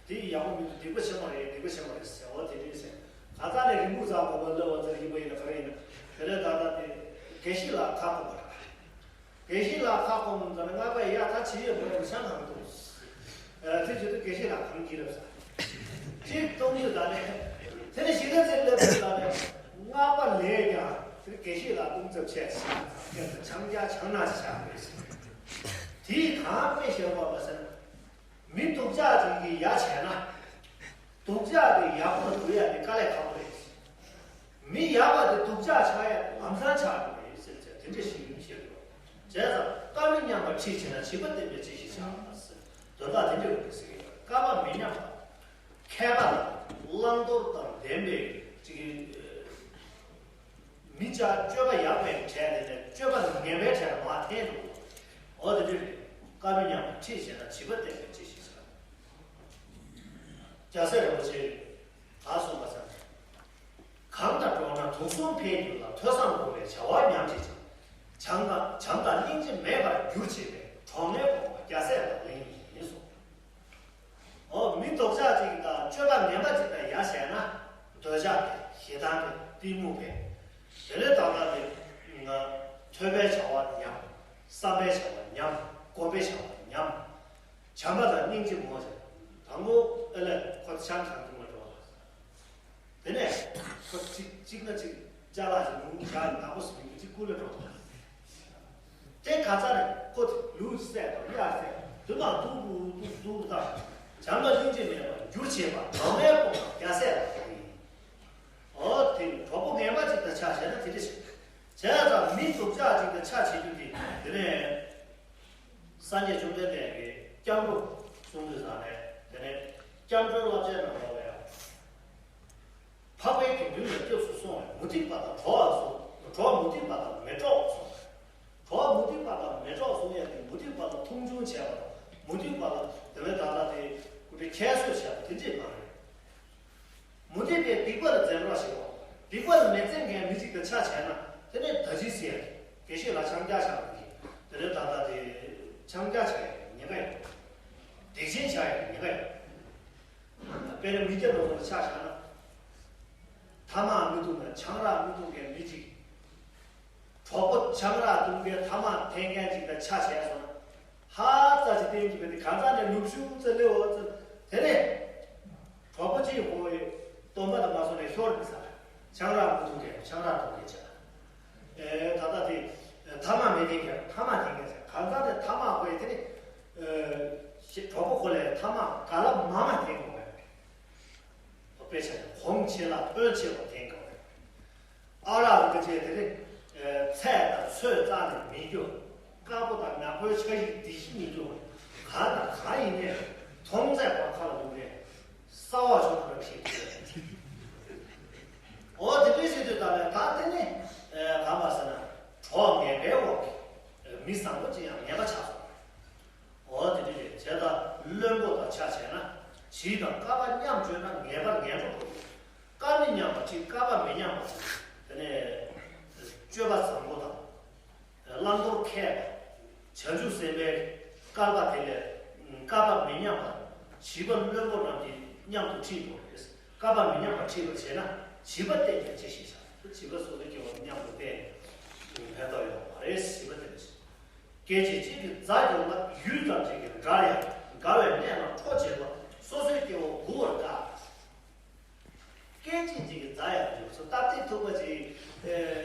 དེ་ཡག་པོ་མི་འདུག་སྡིག་པ་ཆེན་པོ་རེད། སྡིག་པ་ཆེན་པོ་རེད་ཟེར། འོ་དེ་འདྲས་ཟེར། ག་ད་ནས་རིང་པོ་ཙམ་མ་བ་ལ་བ་ཙམ་ཡིན་པ་ཡིན་ན་ག་རེ་ཡིན་ན། དེ་ལས་ད་ལྟ་དེ་དགེ་བཤེས་ལགས་ཁ་སྐོམ་པ་རེད། དགེ་བཤེས་ལགས་ཁ་སྐོམ་ཙམ་ནས་སྔགས་པས་ཡ་ད་ཇི་ཡོད་མོ་ཡོད་ཤང་གང་འདུག་དེ་བྱེད་དུས་དགེ་བཤེས་ལགས་གང་གིས་རབ་ས། ཅིག་གཏོང་རྒྱུ་ད་ནས། དེ་ནས་ཞིག་ན་ཚེ་སླེབས་དུས་ད་ནས་སྔགས་པ་ལས་ཀྱང་དེ་དགེ་བཤེས་ལགས་གཏོང་ཚབས་ཆེ་ཆགས། ཆང་རྒྱ་ཆང་ནག་ཆགས་རེད། དེའི་གང་དཔེ་ཞེས་པ་མ་ཟེར་ན། མི་སྡུག་ཅག་ཅིག་གིས་ཡ་བྱས་ན། སྡུག་ཅག་དེ་ཡག་པོ་ལ་འགྱུར་ཡ་དེ་དཀའ་ལས་ཁག་པོ་རེད། མི་ཡག་པ་དེ་སྡུག་ཅག་ཆགས་ཡ་དེ་ལམ་སང་ཆགས་འགྲོ་གི་རེད་ཟེར་ཚེ་དེ་འདྲ་ཞིག་ཡིན་ཤེས་དགོས། བྱས་ཙང་བཀའ་མི་མཉམ་པར་ཁྲིད་བྱེད་ན་བྱིས་པ་བསྟན་པའི་ཅི་ཞིག་བྱ་ཟེར། དོན་དག་དེ་འདྲ་ཡོད་པའི་ཟེར་གི་ཡོད། བཀའ་མ་མི་མཉམ་པ། མཁས་པ་དང་བླང་དོར་དང་ལྡན་པའི་ཅིག་མི་ཅག་སྤྱོད་པ་ཡག་པའི་གྲས་དེ་ནས་སྤྱོད་པ་ངན་པའི་གྲས་ལ་མར་འཐེན་འགྲོ་གི་འདུག་འོ་དེ་འདྲ་རེད། བཀའ་མི་མཉམ་པར་ཁྲིད་བྱས་ན་བྱིས་པ་བསྟན་པའི་ཅི་ཞིག་བྱ། རྒྱལ་སྲས་རིན་པོ་ཆེས་ག་གསུངས་པ་ཟེར་ན། གང་དང་འགྲོགས་ན་དུག་གསུམ་འཕེལ་འགྱུར་ལ། ཐོས་བསམ་སྒོམ་པའི་བྱ་བ་ཉམས་བྱེད་ཅིང་། བྱམས་དང་བྱམས་དང་སྙིང་རྗེ་མེད་པར་འགྱུར་བྱེད་པའི། གྲོགས་ངན་སྤོང་བ་རྒྱལ་སྲས་ལག་ལེན་ཡིན་གསུངས། འོ་མི་སྡུག་ཅག་ཅིག་དང་སྤྱོད་པ་ངན་པ་ཅིག་དང་ཡ་བྱས་ན། འདོད་ཆགས་པས་ཞེ་སྡང་པས་གཏི་མུག་པས། དེ་ལས་ད་ལྟ་དེ་ང་ཐོས་པའི་བྱ་བ་ཉམས། བསམ་པའི་བྱ་བ་ཉམས། སྒོམ་པའི་བྱ་བ་ཉམས། བྱམས་པ་དང་སྙིང་རྗེ་མོ་ཟེར། དང་པོ་ཨེ་ལས་ཁོ་ཆང་གང་འཐུང་ལ་འགྲོ་བ། དེ་ནས་ཁོ་གཅིག་གཅིག་ན་གཅིག་ཅ་ལག་ཅིག་ནུ་ཡག་ནག་པོ་ཟིན་གྱི་གཅིག་ཀུ་ལ་འགྲོ་བ། དེ་ག་ཚ་རེད། ཁོ་ལུས་བསད་དང་གཡའ་བསད་དུ་མ་དུག་དུག་དུག་དུག་དང་། བྱམས་པ་སྙིང་རྗེ་མེད་པར་འགྱུར་བྱེད་པ། གྲོགས་ངན་སྤོང་བ་རྒྱལ་སྲས་ལག་ལེན་ཡིན། འོ་དེ་གྲོགས་པོ་ངན་པ་ཅིག་དང་ཆ་བྱས་ན་དེ་འདྲ་ཞིག་བྱས་ཙང་མི་སྡུག་ཅག་ཅིག་དང་ཆ་བྱེད་རྒྱུ་དེ་དེ་ནས་སངས་རྒྱས་བཅོམ་ལྡན་འདས་ཀྱིས་སྐྱབས་འགྲོ་གསུངས་དུས་ཙང་ནས་དེ་ནས་སྐྱབས་འགྲོའི་བསླབ་བྱའི་ནང་ལོགས་ལ་ཡང་། འཕགས་པའི་དགེ་འདུན་ལ་སྐྱབས་སུ་སོང་བས་མུ་སྟེགས་པ་དང་གྲོགས་ལ་སོགས། གྲོགས་མུ་སྟེགས་པ་དང་མི་འགྲོགས་སོ། གྲོགས་མུ་སྟེགས་པ་དང་མི་འགྲོགས་སོ་ཡ་དེ་མུ་སྟེགས་པ་ལ་མཐོང་ཆུང་བྱས་པ་དང་མུ་སྟེགས་པ་ལ་དེ་བས་ད་ལྟ་དེ་ཁོ་དེ་ཁྱད་གསོད་བྱས་པ་དེ་འདྲས་མ་རེད། མུ་སྟེགས་པས་སྡིག་པ་ལ་འཛེམ་རོགས་བྱེད་པ། སྡིག་པ་ལ་མི་འཛེམ་མཁན་མི་གཅིག་དང་ཆ་བྱས་ན་དེ་ནས་ད་ཅི་ཟེར་ཡ་དེ་དགེ་བཤེས་ལ་ཆང་རྒྱག་བྱ་བ་དེ་དེ་ནས་ད་ལྟ་དེ་ཆང་རྒྱག་བྱ་ཡ་ཉེན་ཁ་ཡོད། སྡིག་ཆེན་བྱ་ཡ་ཉེན་ཁ་ཡོད། དཔེར་ན་མི་སྐྱ་ནོར་བུ་ལ་ཆ་བཞག་ན། ཐ་མག་མི་འཐུང་ན་ཆང་རག་མི་འཐུང་མཁན་མི་གཅིག་གྲོགས་པོ་ཆང་རག་འཐུང་མཁན་ཐ་མག་འཐེན་མཁན་གཅིག་དང་ཆ་བྱས་སོང་ན། ཧ་ཙ་ཅིག་བསྟན་གྱི་བས་དེ་གང་ཟག་ནས་ནུབ་ཤུགས་ཙེ་ལེའོ་ཙེ། དེ་ནས་གྲོགས་པོ་གཅིག་ཧོ་ཡི་སྟོན་པ་དང་མ་སོང་ནས་ཤོར་མི་ཟ། ཆང་རག་མི་འཐུང་མཁན་ཆང་རག་འཐུང་མཁན་ཆགས། ཨེ་ད་ལྟ་དེ་ཐ་མག་མི་འཐེན་མཁན་ཐ་མག་འཐེན་མཁན་ཟེར། གང་ཟག་དེ་ཐ་མག་གོ་ཡི་དེ་ནི་ཨེ་གྲོགས་པོ་ཁོ་ལས་ཐ་མག་ག་ལ་མ་མ་འཐེན་དགོས་པས། དཔེ་ཆ་ནི་གོང་ཆེ་ལ་དོན་ཆེ་བ་འཐེན་དགོས་པས། ཨ་རག་གི་ཅེས་དེ་ནི་ཚད་དང་ཚོད་རྩ་ནས་མི་རྒྱུ། དཀར་པོ་དང་ནག་པོའི་ཆ་ཞིག་འདི་ཞིག་མི་རྒྱུ། གང་དང་གང་ཡིན་ནས་མཐོང་ཚད་པར་ཁ་ལ་འདུག་ནས། གསར་བ་ཤོར་བར་བྱེད་ཀྱི་ཡོད། འོ་དེ་འདྲའི་བྱེད་དུས་ད་ལས་ད་དེ་ནི་གང་པ་ཟེར་ན་གྲོགས་ངན་པའི་འོག་གི་མི་བཟང་པོ་ཅི་ཡང་ངན་པ་ཆགས་སོང་། འོ་དེ་འདྲའི་རེད། བྱས་ད་བློན་པོ་དང་ཆ་བྱས་ན་བྱིས་དང་བསྐལ་པ་མཉམ་སྤྱོད་ན་ངེས་པར་ངན་འགྲོ་དགོས། བསྐལ་མི་མཉམ་པ་ཁྲིད་བསྐལ་པ་མི་མཉམ་པ་ཁྲིད། དེ་ནས་སྤྱོད་པ་བཟང་པོ་དང་། བླང་དོར་མཁས་པ། བྱང་ཆུབ་སེམས་དཔའི་བསྐལ་པ་དེ་ལས་བསྐལ་པ་མི་མཉམ་པ། བྱིས་པ་བློན་པོ་རྣམས་ཀྱིས་མཉམ་དུ་ཁྲིད་དགོས་རེད། བསྐལ་པ་མི་མཉམ་པ་ཁྲིད་པར་བྱས་ན་བྱིས་པ་བསྟེན་པའི་ཅི་ཞིག་བྱ། བྱིས་པ་སོ་སོའི་སྐྱེ་བོ་མཉམ་དུ་བསྟེན་ནས་ཕན་ཐོགས་ཡོང་བ་རེད། བྱིས་པ་བསྟེན་པའི་ཅི། སྐད་ཅིག་གཅིག་གིས་མཛའ་གྱུར་ལ། ཡུད་ཙམ་གཅིག་གིས་འདྲ་ཡང་དགའ་བའི་གནས་ལ་ཁྲོ་བྱེད་པ། སོ་སོའི་སྐྱེ་བོ་མགུ་བར་དཀའ། སྐད་ཅིག་གཅིག་གིས་མཛའ་ཡང་འགྱུར་སོ། སྟབས་བདེ་ཐུག་པ་ཅིག་ཨེ་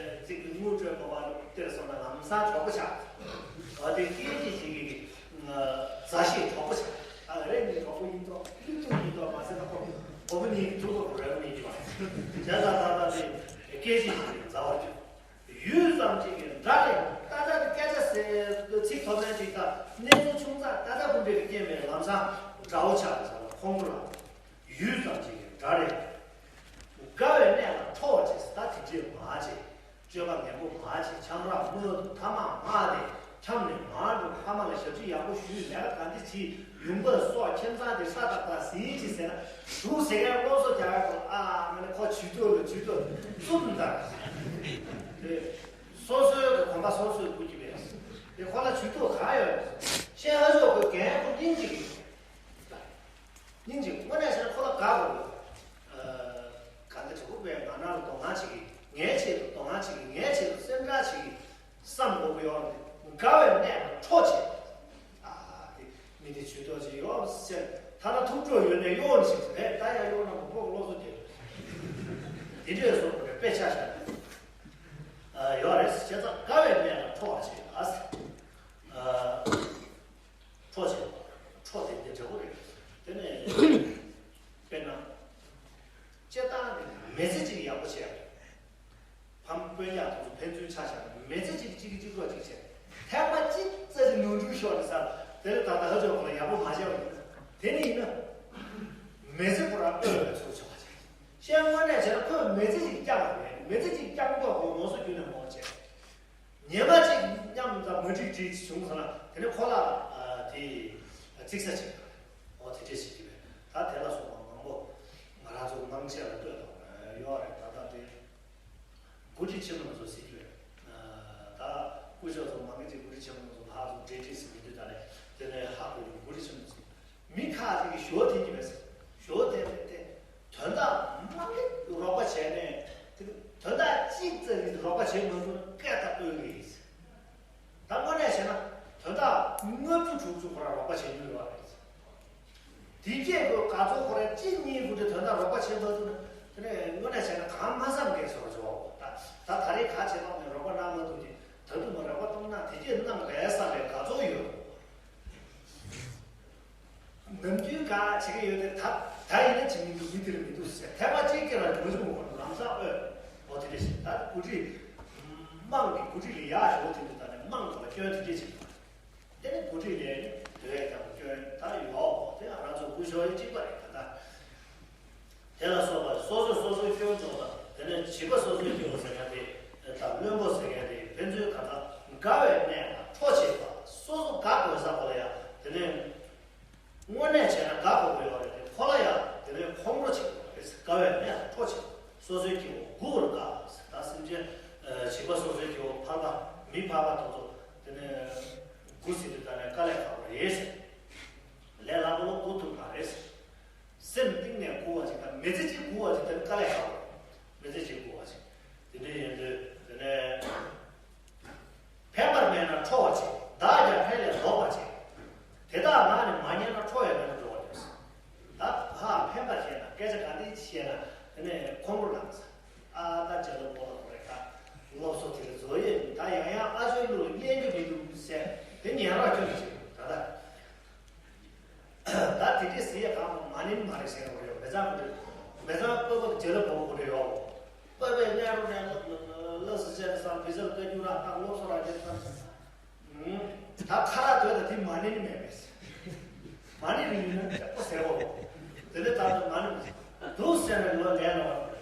ཅིག་གི་དངུལ་སྤྲོད་མ་པ་དེར་སོང་ན་ལམ་སང་གྲོགས་པོ་ཆགས། འོ་དེ་སྐད་ཅིག་གཅིག་གིས་མཛའ་བཤེས་གྲོགས་པོ་ཆགས། ཨ་རེ་ནི་གྲོགས་པོ་ཡིན་ཏོ་ལུས་ཐུག་ཡིན་ཏོ་མ་ཟེར་ན་ཁོ་གྲོགས་པོ་གཉིས་ཐུག་པ་རེ་མི་ཡིན་པ། བྱས་ཙང་ད་ལྟ་དེ་སྐད་ཅིག་གཅིག་གིས་མཛའ་བར་འགྱུར། ཡུད་ཙམ་གཅིག་གིས་འདྲ་ལས་ད་ལྟ་དེ་སྐད་ཆ་ཟེར་ཚིག་ཐོག་མའི་ཅིག་དང་གནས་ཚུལ་ཆུང་ཙག་ད་ལྟ་ཀུན་པའི་རྐྱེན་པས་ལམ་སང་དགྲ་བོ་ཆགས་ཟེར་ལ་ཁོང་ཁྲོ་ལ། ཡུད་ཙམ་ཅིག་གིས་འདྲ་རེད། དགའ་བའི་གནས་ལ་ཁྲོ་བ་བྱེད། ད་དེ་འདྲས་མ་བྱེད། སྤྱོད་པ་ངན་པོ་མ་བྱེད། ཆང་རག་དམོད་དུ་ཐ་མག་མ་དེ་འཁྱམས་ནས་མ་འགྲོ། ཕ་མ་ལ་ཞབས་ཕྱི་ཡག་པོ་ཞུས། ལས་ཀ་ག་འདི་བྱེད། ཡོང་འབབ་གསོག་ཁྱིམ་ཚང་དེ་ཧྲ་ཏག་ཏག་ཟིན་ཅིག་ཟེར་ན་ཞུགས་ཟེར་མཁན་སློབ་གསོ་རྒྱག་ཡག་གོ། ཨ་ང་ནི་ཁོ་ཇུས་གཏོགས་ལ་ཇུས་གཏོགས་རྩུབ་འདར་དེ་སོ་སོའི་གི་གོམ་པ་སོ་སོས་སྤུ་གི་བས་དེ་ཁོ་ལ་ཇུས་གཏོགས་གང་ཡོད། ཤེས་ཨ་ཞོག་གི་རྒན་ཁོ་སྙིང་རྗེ་གི། སྙིང་རྗེ། དངོས་གནས་བྱས་ན་ཁོ་ལ་དགའ་དགོས། ཨ། ག་འདྲ་བྱེད་དགོས་པས། ང་རང་ལ་དོ་སྣང་བྱེད་ཀྱི། ངའི་ཆེད་དུ་དོ་སྣང་བྱེད་ཀྱི། ངའི་ཆེད་དུ་སེམས་ཁྲལ་བྱེད་ཀྱི་བསམ་དགོས་ཀྱི་ཡོད་རེད། དགའ་བའི་གནས་ལ་ཁྲོ་བྱེད། ཨ། དེ་མི་དེ་ཇུས་གཏོགས་ཅིག་ཡོད་ཟེར། ཐ་ན་ཐུགས་ཁྲོ་ཡོད་ནས་གཡོག་ནི་ཞིག་རེད། ད་ཡང་གཡོག་ན་མ་ཕོག་སློབ་གསོ་རྒྱག་དེ་འདྲས་སོགས་པ་རེད། དཔེ་ཆ་བཞག་ནས། ཨ། ཡོད་རེད། བྱས་ཙང་དགའ་བའི་གནས་ལ་ཁྲོ་བ་བྱེད། ཨ། ཁྲོ་བྱེད་པ། ཁྲོ་དེ་འདྲ་འདྲ་པོ་རེད། དེ་ནས་དཔེར་ན། སྤྱིར་བཏང་ནི་མི་ཚེ་གཅིག་ཡག་པོ་བྱས། ཕམ་དཔོན་ཡག་དེ་ཚོ་ཕན་ཚུན་ཆ་བཞག་ན་མི་ཚེ་གཅིག་གཅིག་གཅིག་རོགས་གཅིག་བྱས། ཐེངས་མ་གཅིག་ཙམ་ཞིག་ནོར་འཁྲུལ་ཤོར་ནས་ས་དེ་ལས་ད་ལྟ་ཧ་ཅང་ཁོ་ལ་ཡག་པོ་མ་བྱས་པ་ཡིན་ན། དེ་ནི་ཡིན་ན། མི་ཚེ་ཁོ་རང་ཨོལ་ལོས་ཚུགས་ཆོག་པ་བྱས། གཞན་དངོས་གནས་བྱས་ན་ཁོས་མི་ཚེ་གཅིག་བསྐྱངས་པ་རེད། མི་ཚེ་གཅིག་བསྐྱངས་ཀྱོག་ཁོ་ངོ་སོ་རྒྱུ་ནས་མོ་བྱས། ཉེས་པ་གཅིག་མཉམ་དང་མ་འགྲིག་འགྲིག་བྱུང་སོང་ན་དེ་ནི་ཁོ་ལ་ཨ་དེ་ཙིག་ས་ཅིག་ཨོ་དེ་འདྲས་ཞིག་གི་རེད། ད་དེ་ལ་སོགས་པ་མང་པོ་ང་རང་ཚོ་མང་ཆེ་ལ་ལྟོས་དང་ཡོད་རེད། ད་ལྟ་དེ་འགོ་ཁྲིད་ཆེན་མོ་ཚོ་སྲིད་ཀྱི་རེད། ད་སྐུ་ཞབས་ཚོ་མང་གི་ཅིག་འགོ་ཁྲིད་ཆེན་མོ་ཚོ་ལྷག་ཚོ་འབྲེལ་འདྲིས་ཟེར་གྱི་འདུག་ད་ནས་དེ་ནས་ཧ་གོ་གི་འགོ་ཁྲིད་ཆེན་མོ་ཚོ། མི་ཁག་ཅིག་གིས་ཞོ་དེ་གི་མེད་ཟེར། ཞོ་དེ་དེ་དེ་དོན་དག་མང་གི་རོགས་པ་བྱས་ནས་དེ་དོན་དག་གཅིག་ཙམ་གྱི་རོགས་པ་བྱེད་མ་ཐུབ་ན་སྐད་ད་ཨོལ་གི་ཡིན་ཟེར། ད་དངོས་གནས་བྱས་ན་དོན་དག་ལྔ་བཅུ་དྲུག་ཅུ་ཁོ་རང་རོགས་པ་བྱེད་མྱོང་ཡོད་རེད་ཟེར། དེ་སྐད་དུ་ག་ཚོད་ཁོ་རང་གཅིག་གཉིས་དགུ་དེ་དོན་དག་རོགས་པ་བྱེད་མ་ཐུབ་ན་དེ་ནས་དངོས་གནས་བྱས་ན་གང་མ་བསམ་གས་སོ་ཇོ། ད་ད་ད་རེས་ག་བྱེད་ཐོག་ནས་རོགས་པ་གནང་མ་ཐུབ་ཀྱི། ད་དུང་མ་རོགས་པ་གཏོང་ན་དེ་སྐད་གནང་རེད་བསམ་པའི་དགའ་ཚོར་ཡོད། ནམ་རྒྱུན་ག་བྱེད་ཀྱི་ཡོད་དེ་ད་ད་ཡིན་ན་བྱེད་མི་འདུག་མི་དེར་མི་འདུག་ཟེར། ཐེངས་མ་གཅིག་ཀྱང་རང་མ་བྱུང་བར་ལམ་སང་ཨོ་ཨོ་དེ་འདྲ་ཞིག་ད་འགོ་ཁྲིད་དམངས་ཀྱི་འགོ་ཁྲིད་ལ་ཡག་ཞོག་དེ་འདུག་ད་ནས་དམངས་ཚོ་ལ་སྐྱོན་དེ་འདྲ་ཞིག་དེ་ནས་འགོ་ཁྲིད་ལས་དེ་བས་ཀྱང་སྐྱོན་ད་ཡོག་དེ་ང་རང་ཚོ་སྐུ་ཞབས་གཅིག་པ་རེད་ད་ལྟ། དེ་ལ་སོགས་པ་སོ་སོས་སོ་སོའི་སྐྱོན་རྫོགས་པ་དེ་ནས་བྱིས་པ་སོ་སོའི་སྐྱོན་ཟེར་མཁན་དེ་དང་བླུན་པོ་ཟེར་མཁན་དེ་ཕན་ཚུན་གང་ལྟར་དགའ་བའི་གནས་ལ་ཁྲོ་བྱེད་པ། སོ་སོ་དགའ་དགོས་ས་པོ་ལ་ཡང་དེ་ནས་དངོས་གནས་བྱས་ན་དགའ་དགོས་ཀྱི་ཡོད་རེད་དེ་ཁོ་ལ་ཡང་དེ་ནས་ཁོང་ཁྲོ་བྱེད་དགོས་རེད། དགའ་བའི་གནས་ལ་ཁྲོ་བྱེད་པ། སོ་སོའི་སྐྱེ་བོ་མགུ་བར་དཀའ་ཟེར། ད་སེམས་ཅན་བྱིས་པ་སོ་སོའི་སྐྱེ་བོ་ཕལ་པ་མི་ཕལ་པ་དེ་ཚོ་དེ་ནས་མགུ་ཟིན་དུས་ད་ནས་དཀའ་ལས་ཁག་པོ་རེད་ཟེར། ལས་སླ་པོ་ལ་མགུ་ཐུག་མ་རེད་ཟེར། སེམས་གཏིང་ནས་མགུ་བ་ཅིག་དང་མི་ཚེ་གཅིག་མགུ་བ་ཅིག་དེ་ནི་དཀའ་ལས་ཁག་པོ་རེད། མི་ཚེ་གཅིག་མགུ་བ་ཅིག་དེ་འདྲ་ཡིན་དུས་དེ་ནས་ཕན་པར་སྨྲས་ན་ཁྲོ་བར་བྱེད། བདག་ཀྱང་ཕན་ལས་ལྡོག་པར་བྱེད། དེ་དག་ངག་ནས་མ་ཉན་ན་ཁྲོ་བའི་ངང་དུ་འགྲོ་བར་འགྱུར། ད་ཕར་ཕན་པར་བཤད་ན་སྐད་ཆ་ག་འདྲ་བཤད་ན་དེ་ནས་ཁོང་ཁྲོ་ལངས་ས། ཨ་ད་ཅི་ལ་མོ་ལ་ཁོ་རེ་ད་སློབ་གསོ་དེ་ལ་བཟོ་ཡས་མིན། ད་ཡང་ཡང་ཨ་ཅོའི་ལུགས་ལ་སྙན་རྒྱུ་མི་འདུག་ཟེར་དེ་ཉན་རོགས་ཁྱོད་ཀྱི་བྱེད་དགོས་ད་ལྟ། ད་དེ་འདྲས་ཟེར་ཡས་གང་མ་ནིན་མ་རེད་ཟེར་བ་རེད། མི་ཚང་གོ་རེད། མི་ཚང་པ་པ་རྗེ་ལ་བོ་གོ་རེད་ཡོ། པ་པའི་གནས་རོ་ནས་ལ་ལ་ལ་སི་ཅན་སང་བི་ཟར་ཀ་རྒྱུ་ར་ཏང་སློབ་གསོ་ར་རྒྱལ་ཚང་། ད་ཁ་ར་དོད་ད་དེ་མ་ནིན་མེད་པས། མ་ནིན་རིང་ན་ཅག་པོ་ཟེར་བ། དེ་ནས་ད་ལྟ་མ་ནིན་འདུག་ཟེར་ནས་ལོ་ལས་ལ་བ།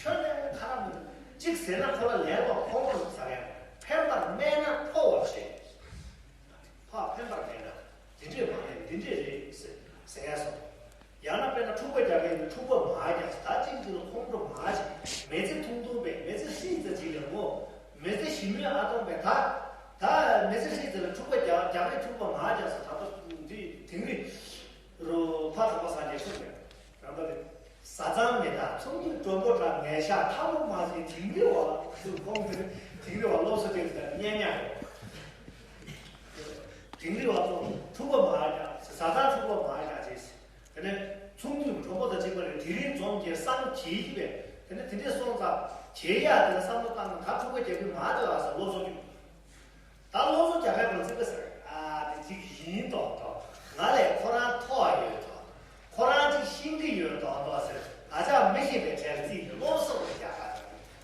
ཤོད་ནས་ཁ་ར་མི་གཅིག་ཟེར་ན་ཁོ་ལ་ལས་ལ་ཁོ་ཁོ་ཟ་ཡ། ཕན་པར་སྨྲས་ན་ཁྲོ་བར་བྱེད། ཕར་ཕན་པར་སྨྲས་ན། འདི་འདྲས་མ་རེད། འདི་འདྲས་རེད་ཟེར་ཟེར་ཡ་སོང་། ཡང་ན་དཔེར་ན་འཁྲུག་པ་རྒྱག་མཁན་གྱི་འཁྲུག་པ་མ་རྒྱག་ད་ཅིག་ཅིག་ལ་ཁོང་ཁྲོ་མ་བྱེད། མི་ཚེ་ཐུང་ཐུང་པས་མི་ཚེ་ཧྲིལ་ཙམ་ཅིག་ལ་ངོ་། མི་ཚེ་ཞིབ་མོའི་ཨ་སྟོང་པས་ད། ད་མི་ཚེ་ཧྲིལ་ཙམ་ལ་འཁྲུག་པ་རྒྱག་རྒྱག་རེད། འཁྲུག་པ་མ་རྒྱག་ས་ད་ལྟ་འདི་དིང་རི་རུ་ཕ་དམ་པ་སངས་རྒྱས་གསུངས་པས་རང་ད་རེད། བཟའ་ཚང་མི་དང་ཚོགས་འདུ་མགྲོན་པོ་དང་ངལ་ཤག་ཐ་མོ་མ་ཟིན་དིང་རི་བ་ཚུར་ཁོང་དེ་དིང་རི་བ་སློབ་གསོ་སྤྲད་ཟེར་སྙན་ཉག་ཡོད། དིང་རི་བ་ཚོ་འཁྲུག་པ་མ་རྒྱག་བཟའ་ཚང་འཁྲུག་པ་མ་རྒྱག་ཅེས། དེ་ནས་ཚོགས་འདུ་གྲོགས་པོ་དང་གཅིག་པ་རེད། དེ་རིང་འཛོམས་ཀྱི་སང་གྱིས་པས་དེ་ནས་དེ་འདྲས་སོང་ཙང་གྱེས་ཡག་དེ་ལ་བསམ་བློ་བཏང་ན་ད་འཁྲུག་པ་རྒྱག་གི་མ་འདོད་ཨ་ཟེར་སློབ་གསོ་རྒྱུ། ད་སློབ་གསོ་རྒྱག་མཁན་པོ་ལ་རྩིས་པ་ཟེར། ཨ་དེ་གཅིག་ཡིན་མདོག་མདོག་ང་ལས་ཁོ་རང་མཐོ་བ་ཡོད་མདོག་ཁོ་རང་གཅིག་ཤེས་ཀྱི་ཡོད་མདོག་མདོག་ཟེར། ཨ་ཅག་མི་ཤེས་པའི་གྲལ་རྩིས་ཀྱི་སློབ་གསོ་རུ་རྒྱག་ག་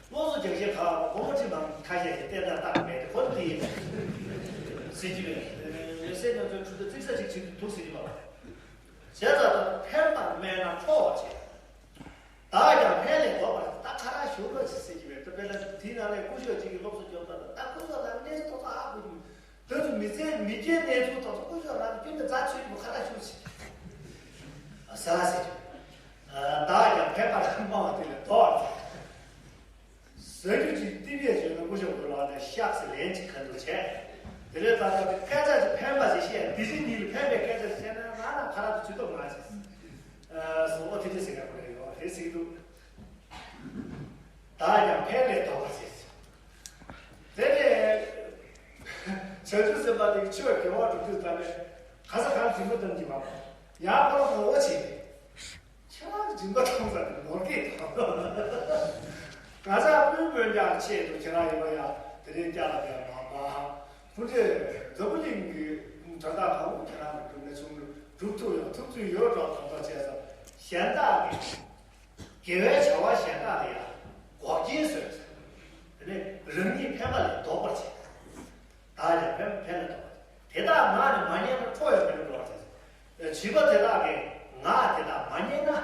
སློབ་གསོ་རྒྱག་བྱེད་ཁ་བ་སྒོར་མོ་ཁྲི་མང་ཁ་ཤས་ཀྱི་ལྟས་ན་རྟགས་མེད་དེ་ཁོ་དེ་ཡིན་ཟེར་གྱི་མེད། མི་སེར་ནང་ཚོའི་ཁྲུ་དུ་རྩིག་ས་གཅིག་བྱེད་དུ་ཐུག་ཟེར་གྱི་མ་རེད། བྱས་ཙང་ད་ཕན་པར་སྨྲས་ན་ཁྲོ་བར་བྱེད། བདག་ཀྱང་ཕན་ལས་ལྡོག་པར་ད་ཁ་རག་ཞུ་རོགས་ཞེས་ཟེར་གྱི་མེད། དཔེར་ན་དེའི་ནང་ནས་སྐུ་ཞབས་གཅིག་གིས་སློབ་གསོ་སྐྱོན་པ་ད་ད་ཁོ་ཚོ་ལ་གནས་ཚུལ་ཏོག་ཙམ་ཧ་གོ་གི་མི་འདུག་ད་ཚོ་མི་ཚེ་མི་སྐྱེའི་གནས་ཚུལ་ཏོག་ཙམ་སྐུ་ཞབས་རང་གི་རྒྱུན་དུ་རྩ་ཆོད་ཀྱི་མོ་ཁ་རག་ཞུ་ཞིག་ཟེར་ལ་ཟེར་གྱི་མེད། བདག་ཀྱང་ཕན་པར་སྨྲ་བ་དེ་ལས་ལྡོག་པར་ཟ་རྒྱུ་ཅིག་ཏི་བས་བྱོས་ན་སྐུ་ཞབས་ཁོ་ལ་ནས་ཤག་སེ་ལན་ཅིག་ག་འདུག་བྱས། དེ་ལས་ད་ལྟ་དེ་སྐད་ཆ་ཅིག་ཕན་པ་ཞིག་བཤད་འདི་ཕྱི་གཉིས་ལ་ཕན་པའི་སྐད་ཆ་ཞིག་བཤད་ན་རང་རང་ཁ་རག་ཏུ་ཇུས་གཏོགས་མ་བྱེད། ཨོ་དེ་འདྲ་ཟེར་ཡག་པོ་རེད། ཡོད་དེ་ཟེར་གྱི་འདུག་བདག་ཀྱང་ཕན་ལས་ལྡོག་པར་བྱེད། དེ་ནས་བྱང་ཆུབ་སེམས་དཔའ་དེ་ཆོས་དགེ་བ་སྒྲུབ་དུས་ཙམ་པས་ག་ས་ག་ལ་སྦྱིན་པ་གཏོང་གི་མ་རེད། ཡང་ཁོ་རང་ངོ་བོ་བྱས་ནས། ཁྱེད་རང་གི་སྦྱིན་པ་གཏོང་ས་དེ་ནོར་སྐད་དང་། ང་ཚ་སྤུན་སྤུན་ཀྱང་ཆེད་དུ་ཁྱེད་རང་ཡིན་པ་ཡང་དེ་རིང་སྐྱ་ལ་བས་མ་མ། སྐུ་མགྲོན་འཛམ་བུ་གླིང་གི་དོན་དག་གང་རུང་ཁྱེད་རང་གི་སྒྲུབ་ནས་ཆུང་སྒྲུབ་ཐུབ་ཡང་ཐུབ་ཚུལ་ཡོད་འགྲོ་གང་ཐོག་བྱས་ཙང་གཞན་དག་གི་དགེ་བའི་བྱ་བ་གཞན་དག་ལ་ཡང་འགོག་རྐྱེན་བཟོས་ཙང་དེ་ནས་རང་ཉིད་ཕན་པ་ལས་ལྡོག་པར་བྱེད། བདག་ཀྱང་ཕན་ཕན་ལ་ལྡོག་པ། དེ་དག་ངག་ནས་མ་ཉན་ན་ཁྲོ་བའི་ཕན་ལ་ལྡོག་པ་བྱེད། བྱིས་པ་དེ་དག་གིས་ངག་དེ་དག་མ་ཉན་ན།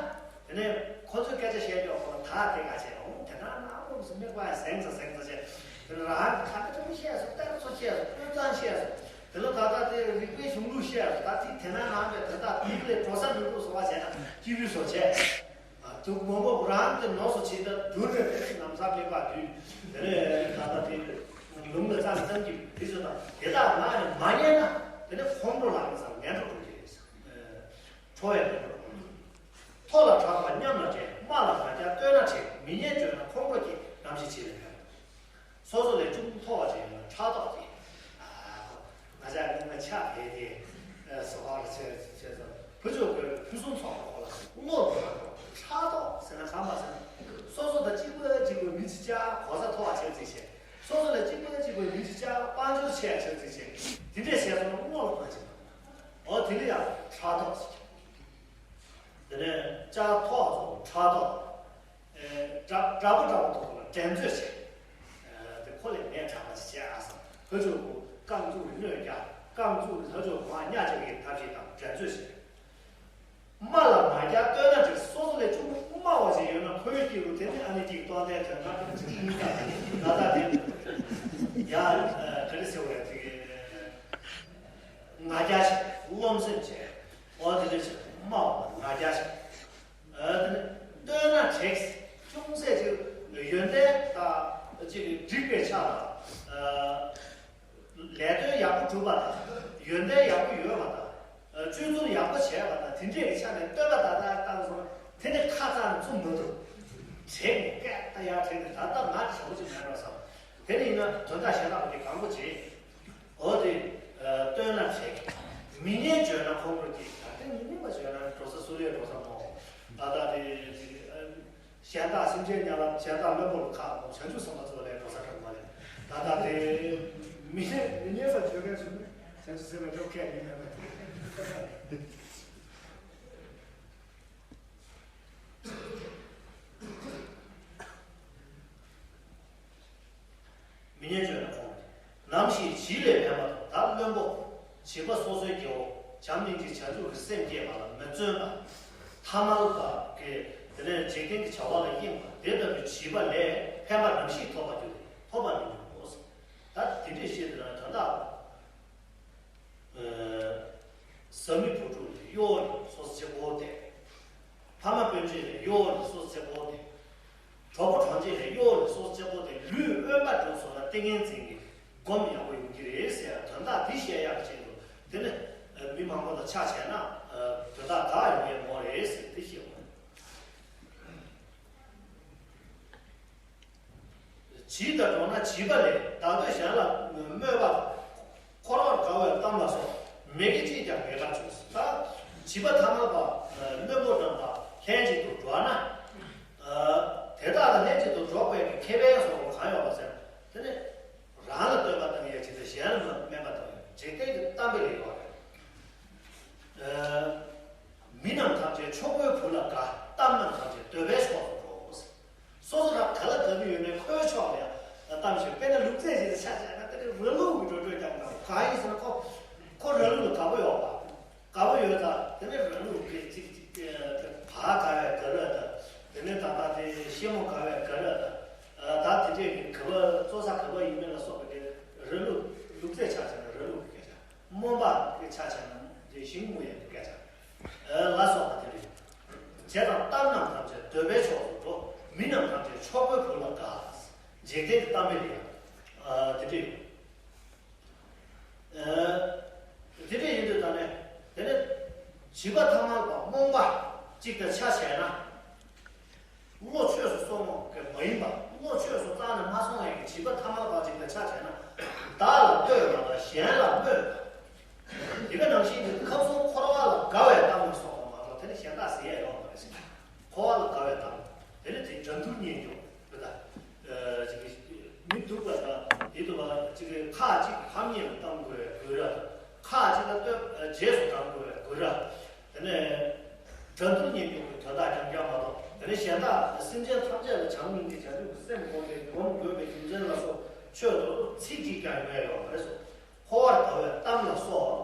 དེ་ནས་ཁོ་ཚོས་སྐད་ཆ་བཤད་ཀྱོག་ཁོ་ལ་ད་དེ་ག་བྱས་འོང་དེ་དག་ན་ཁོ་ཚོ་མིག་པ་ཟེང་ཚ་ཟེང་ཚ་བྱས། དེ་ནས་རང་གི་ཁ་ཏ་ཅུང་བཤད་སོང་གཏེར་ཚོ་བཤད་སོང་དཔོན་ཚང་བཤད་སོང་དེ་ལ་ད་ལྟ་དེ་རིག་པའི་གཞུང་ལུགས་བཤད་སོང་ད་ཚིག་དེ་ན་ནང་པའི་དེ་དག་དེ་ལས་འགྲོ་ས་མི་འདུག་སོང་བ་བྱས་ན་སྐྱིད་པའི་བཟོ་བྱས། དུག་མོག་མོག་རང་གི་ནོར་སོ་བྱེད་ད་དུར་རེ་རེ་ནམ་ས་མེད་པ་དུས་དེ་ལས་ད་ལྟ་དེ་ལུང་ལ་རྩ་ནས་གཏམ་གྱི་དེ་ཚོ་དང་དེ་དག་ང་ནས་མ་ཉན་ན་དེ་ནས་ཁོང་ཁྲོ་ལངས་ནས་ངན་འགྲོ་འགྲོ་གི་རེད། ཁྲོ་བའི་ངན་འགྲོ་འགྲོ། མཐོ་ལ་དྲག་པ་མཉམ་ལ་འགྲན། དམའ་ལ་ང་རྒྱལ་བསྟོད་ན་དྲེགས། མི་སྙན་བརྗོད་ན་ཁོང་ཁྲོ་སྐྱེ། ནམ་ཞིག་བྱེད་ལས་ཕན། སོ་སོ་ལས་ཅུང་མཐོ་བ་ཅིག་ཡོད་ན་ཕྲག་དོག་སྐྱེ། ཨ་ཁོ་ང་ཅག་མི་ང་ཆགས་བསྡད་དེ་ཨ་སོ་ཧ་ར་བྱས་བྱས་ཙང་བུ་ཆུང་ཁོས་ཕུན་སུམ་ཚོགས་པ་ཁོ་ལ་བློ་བཟང་པོ་ཕྲག་དོག་ཟེར་ན་གང་པ་ཟེར་ན་སོ་སོ་དང་གཅིག་པ་གཅིག་པའི་མི་གཅིག་ཅག་གོ་ས་མཐོ་བ་བྱས་རྩིས་བྱས་སོ་སོ་ལས་གཅིག་པ་གཅིག་པའི་མི་གཅིག་ཅག་དཔལ་འབྱོར་ཆེ་བ་བྱས་རྩིས་བྱས་དེ་འདྲས་བྱས་སོང་ན་བློ་ལ་གང་ཅིག་མ་འདུག་ཨོ་དེ་ལ་ཡང་ཕྲག་དོག་ཟེར། དེ་ནས་ལྕགས་ཐོག་སོགས་ཕྲག་དོག་ཨེ་དགྲ་དགྲ་པོ་དགྲ་པོ་ཐོག་ལ་འགྲན་རྩོད་བྱེད། ཨེ་དེ་ཁོ་ལས་ངས་དྲག་པ་ཅིག་བྱས་ཨ་བསམ། ལྷ་ཕྱུག་པོ་རྐང་བཙུགས་ནས་གནོད་རྒྱག་རྐང་བཙུགས་ནས་ལྷ་ཕྱུག་པོ་ངག་གཉའ་བཅག་གི་ཐབས་ཤེས་དང་འགྲན་རྩོད་བྱེད། དམའ་ལ་མ་རྒྱག་བསྟོད་ན་དྲེགས། སོ་སོ་ལས་ཆུང་དམའ་བ་ཞིག་ཡོད་ན་ཁོའི་སྐྱེས་བུ་དེ་ནི་ཨ་ནི་གཅིག་སྟོང་ལྡན་དོན་དག་གཅིག་གཉིས་དང་ད་ལྟ་དེ་ཡ་ག་རེ་ཟེར་བ་ཡ་དེ་གི་ང་རྒྱལ་ཆེ་རློམ་སེམས་ཆེ་འོ་དེ་འདྲ་ཆེ་དམའ་བ་ང་རྒྱལ་ཆེ། ཨ་དེ་ནི་བསྟོད་ན་དྲེགས། ཅུང་ཟད་ཅིག་ཡོན་ཏན་དང་ཅིག་འགྲིག་པའི་ཆ་ལ་ཨ་ལས་དོན་ཡག་པོ་སྒྲུབ་པ་དང་ཡོན་ཏན་ཡག་པོ་ཡོད་པ་དང་སྤྱོད་ཚུལ་ཡག་པོ་བྱས་པ་དང་དེ་འདྲས་ཀྱི་ཆ་ནས་བསྟོད་པ་ད་ལྟ་བཏང་སོང་ན་དེ་ནི་ཁ་རྩང་ནས་བཙུམ་མ་ཐུབ། དྲེགས་ནས་སྐད་ད་ཡར་དྲེགས་ནས་ད་ལྟ་ང་དྲང་པོ་ཅིག་མེད་པར་བསམ། དེ་ནི་ཡིན་ན་དོན་དག་གཞན་དག་གི་གང་པོ་བྱེད། འོ་དེ་བསྟོད་ན་དྲེགས། མི་སྙན་བརྗོད་ན་ཁོང་ཁྲོ་སྐྱེ། ད་དེ་མི་སྙན་པ་བརྗོད་ན་འགྲོ་ས་སུ་ལས་འགྲོ་ས་མོ། ད་ལྟ་དེ་གཞན་དག་སེམས་ཅན་དམྱལ་བ་གཞན་དག་བློན་པོ་ལ་ཁག་མོ་བྱང་ཆུབ་སེམས་དཔའ་ཚོ་ལས་འགྲོ་ས་དྲག་མ་རེད། ད་ལྟ་དེ་མི་སྙན་མི་སྙན་པ་བརྗོད་མཁན་ཚོ་ནི་བྱང་ཆུབ་སེམས་དཔའ་འགྲོ་མཁན་ཡིན་ཡང་མེད། མི་སྙན་བརྗོད་ན་ཁོང་། ནམ་ཞིག་བྱིས་ལས་ཕན་པ་དང་། ད་བློན་པོ། བྱིས་པ་སོ་སོའི་སྐྱེ་བོ་བྱམས་སྙིང་རྗེ་བྱང་ཆུབ་ཀྱི་སེམས་བསྐྱེད་པ་ལ་མི་བརྩོན་པ། ཐ་མལ་པ་གི་དེ་ནས་འཇིག་རྟེན་གྱི་བྱ་བ་ལ་གཡེངས་པ་དེ་ལྟ་བུའི་བྱིས་པ་ལས་ཕན་པ་ནམ་ཞིག་ཐོབ་པར་འགྱུར་ཏེ་ཐོབ་པར་མི་འགྱུར་རོ། ད་དེ་འདྲས་བཤད་དེ་ན་དོན་དག་བཟའ་མི་བུ་ཕྲུག་ལས་གཡོག་ལས་སོ་སོ་སྐྱེ་བོ་སྟེ། ཕ་མ་སྤུན་མཆེད་ལས་གཡོག་ལས་སོ་སོ་སྐྱེ་བོ་སྟེ། གྲོགས་པོ་གྲོགས་མཆེད་ལས་གཡོག་ལས་སོ་སོ་སྐྱེ་བོ་སྟེ་ལུས་དབེན་པ་འགྲོ་སོང་ན་ཏིང་ངེ་འཛིན་གྱི་སྒོམ་ཡག་པོ་ཡོང་གི་རེད་ཟེར་ཡ་དོན་དག་འདི་བཤད་ཡག་ཆེད་དུ་དེ་ནི་མི་མང་པོ་དང་ཆ་བྱས་ན་དོན་དག་དག་ཡོང་ཡས་མོ་རེད་ཟེར་དེ་བཤད་འོང་། བྱིས་དང་འགྲོགས་ན་བྱིས་པ་ལས་བདག་བསྟོད་གཞན་ལ་སྨོད་པ། འཁོར་བར་དགའ་བའི་གཏམ་ལ་སོགས་མི་དགེ་ཅིས་ཀྱང་མི་དགར་བྱུང་། ད་བྱིས་པ་ཐ་མལ་པ་བློན་པོ་རྣམས་དང་ལྷན་ཅིག་ཏུ་འགྲོགས་ན། དེ་དག་དང་ལྷན་ཅིག་ཏུ་འགྲོགས་པའི་ཁེ་ཕན་སོགས་གང་ཡོད་པ་ཟེར་དེ་ནི་རང་ལ་བསྟོད་པ་བཏང་ཡས་ཅིག་དང་གཞན་ལ་སྨོད་པ་བཏང་ཡས་འཇིག་རྟེན་གྱི་གཏམ་དཔེ་ལས་ཡོད་རེད། མི་རྣམས་ཐམས་ཅད་ཕྱུག་པོའི་བུ་ལ་དགའ། གཏམ་རྣམས་ཐམས་ཅད་འདོད་པའི་ཕྱོགས་སུ་འགྲོ། སོ་སོ་རང་ག་ལ་དགའ་གི་ཡོད་ནའི་ཁོའི་ཕྱོགས་ལ་ཡང་གཏམ་ཞིག་དཔེར་ན་ལུག་རྫི་ཞིག་ཆ་བཞག་ན་དེ་ནི་ར་ལུག་གི་འགྲོ་གྲོན་རྒྱག་དགོས། གང་ཡིན་ཟེར་ན་ཁོ་ཁོ་ར་ལུག་ལ་དགའ་པོ་ཡོད་པ། དགའ་པོ་ཡོད་ཙང་དེ་ནི་ར་ལུག་གི་ཅིག་ཅིག་བག་དགའ་བའི་དགའ་རབ་དང་དེ་ནི་ད་ལྟ་དེ་ཤེ་མོ་དགའ་བའི་དགའ་རབ་དང་ད་དེ་འདྲས་ཀྱི་ག་པ་བཙོ་ས་ག་པ་ཡིན་མིན་ལ་སོགས་པའི་དེ་ར་ལུག་ལུག་རྫི་ཆ་བཞག་ན་ར་ལུག་གི་སྐད་ཆ། རྨོངས་པ་གི་ཆ་བྱས་ན་དེ་ཤིང་རྨོ་ཡས་ཀྱི་སྐད་ཆ། ལ་སོགས་པ་དེ་རེད། བྱས་ཙང་གཏམ་རྣམས་ཐམས་ཅད་འདོད་པའི་ཕྱོགས་སུ་འགྲོ། མི་རྣམས་ཐམས་ཅད་ཕྱུག་པོའི་བུ་ལ་དགའ། འཇིག་རྟེན་གྱི་གཏམ་དཔེ་རེད། དེ་འདྲ་ཡོད། དེ་འདྲ་ཡིན་དུས་ད་ནས་དེ་ནས་བྱིས་པ་ཐ་མལ་པ་རྨོངས་པ། གཅིག་དང་ཆ་བྱས་ན། བློ་ཆོས་སུ་སོང་བ་མ་ཡིན་པ། བློ་ཆོས་སུ་རྩ་ནས་མ་སོང་བའི་བྱིས་པ་ཐ་མལ་པ་གཅིག་དང་ཆ་བྱས་ན། བདག་ལ་ལྟོས་པ་དང་གཞན་ལ་སྨོད། དེ་ག་ནང་བཞིན་གྱི་ཁམས་གསུམ་འཁོར་བ་ལ་དགའ་བའི་གཏམ་ལ་སོགས་པ་མ་གཏོགས་དེ་ནི་གཞན་དག་ཟེར་ཡས་ཡོད་མ་རེད་ཟེར། འཁོར་བ་ལ་དགའ་བའི་གཏམ། དེ་ནི་དེ་འགྲན་བསྡུར་གཉེན་སྐྱོང་རེད་ད། ཅིག་གི་མི་སྡུག་པ་དང་དེ་སྡུག་པ་ཅིག་གི་ཁ་ཅིག་ཕམ་ཉེས་ལ་གཏོང་དགོས་དགོས་ར། ཁ་ཅིག་ལ་ལྟོས་རྗེས་སུ་འབྲང་དགོས་དགོས་ར། དེ་ནས་འགྲན་བསྡུར་གཉེན་སྐྱོང་གི་དོན་དག་རྐྱང་རྐྱང་མ་གཏོགས། དེ་ནས་གཞན་དག་སེམས་ཅན་ཐམས་ཅད་ལ་བྱམས་སྙིང་རྗེ་བྱང་ཆུབ་ཀྱི་སེམས་བསྒོམ་པའི་སྒོམ་དགོས་པའི་རྒྱུ་མཚན་ལ་སོགས་ཆོས་མདོར་བསྡུས་ཚིག་གཅིག་ཀྱང་ཡོད་ཡོད་མ་རེད་སོ། འཁོར་བར་དགའ་བའི་གཏམ་ལ་སོགས།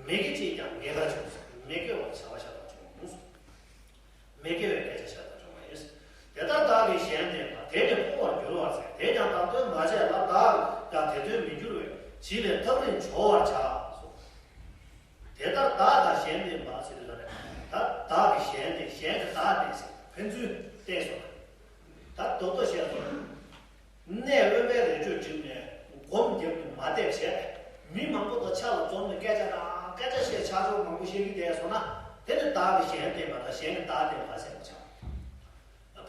མི་དགེ་ཅིས་ཀྱང་ངེས་པར་འབྱུང་ཟེར། མི་དགེ་བ་བྱ་བ་ཤ་སྟག་བྱུང་། མི་དགེ་བའི་སྐད་ཆ་ཤ་སྟག་བྱུང་བ་ཡིན། དེ་ལྟར་བདག་གིས་གཞན་བསྟེན་པ། དེ་ནི་ཕུང་བར་འགྱུར་བར་ཟད། དེས་ཀྱང་བདག་དོན་མ་བྱས་ལ། བདག་ཀྱང་དེ་དོན་མི་འགྱུར་བས། བྱིས་པའི་ཐག་རིང་བྱོལ་བར་བྱ། དེ་ལྟར་བདག་དང་གཞན་བསྟེན་པ་ཟེར་དུས་ད་ནི། ད་བདག་གིས་གཞན་བསྟེན། གཞན་གྱིས་བདག་བསྟེན་ཟེར་ཕན་ཚུན་བསྟེན་སོང་ན། ད་རྡོག་རྡོག་བཤད་སོང་ན། གནས་དབེན་པའི་རི་ཁྲོད་བསྒྲིབས་ནས་སྒོམ་རྒྱབ་ཏུ་མ་བསྡད་བྱས། མི་མང་པོ་དང་ཆ་ལ་འཛོམས་ནས་སྐད་ཆ་དང་སྐད་ཆ་བཤད། ཆ་ཆོག་མང་པོ་བཤད་ཀྱི་བསྡད་སོང་ན། དེ་ནི་བདག་གིས་གཞན་བསྟེན་པ་དང་གཞན་གྱིས་བདག་བསྟེན་པ་ཟེར་བ་ཆགས།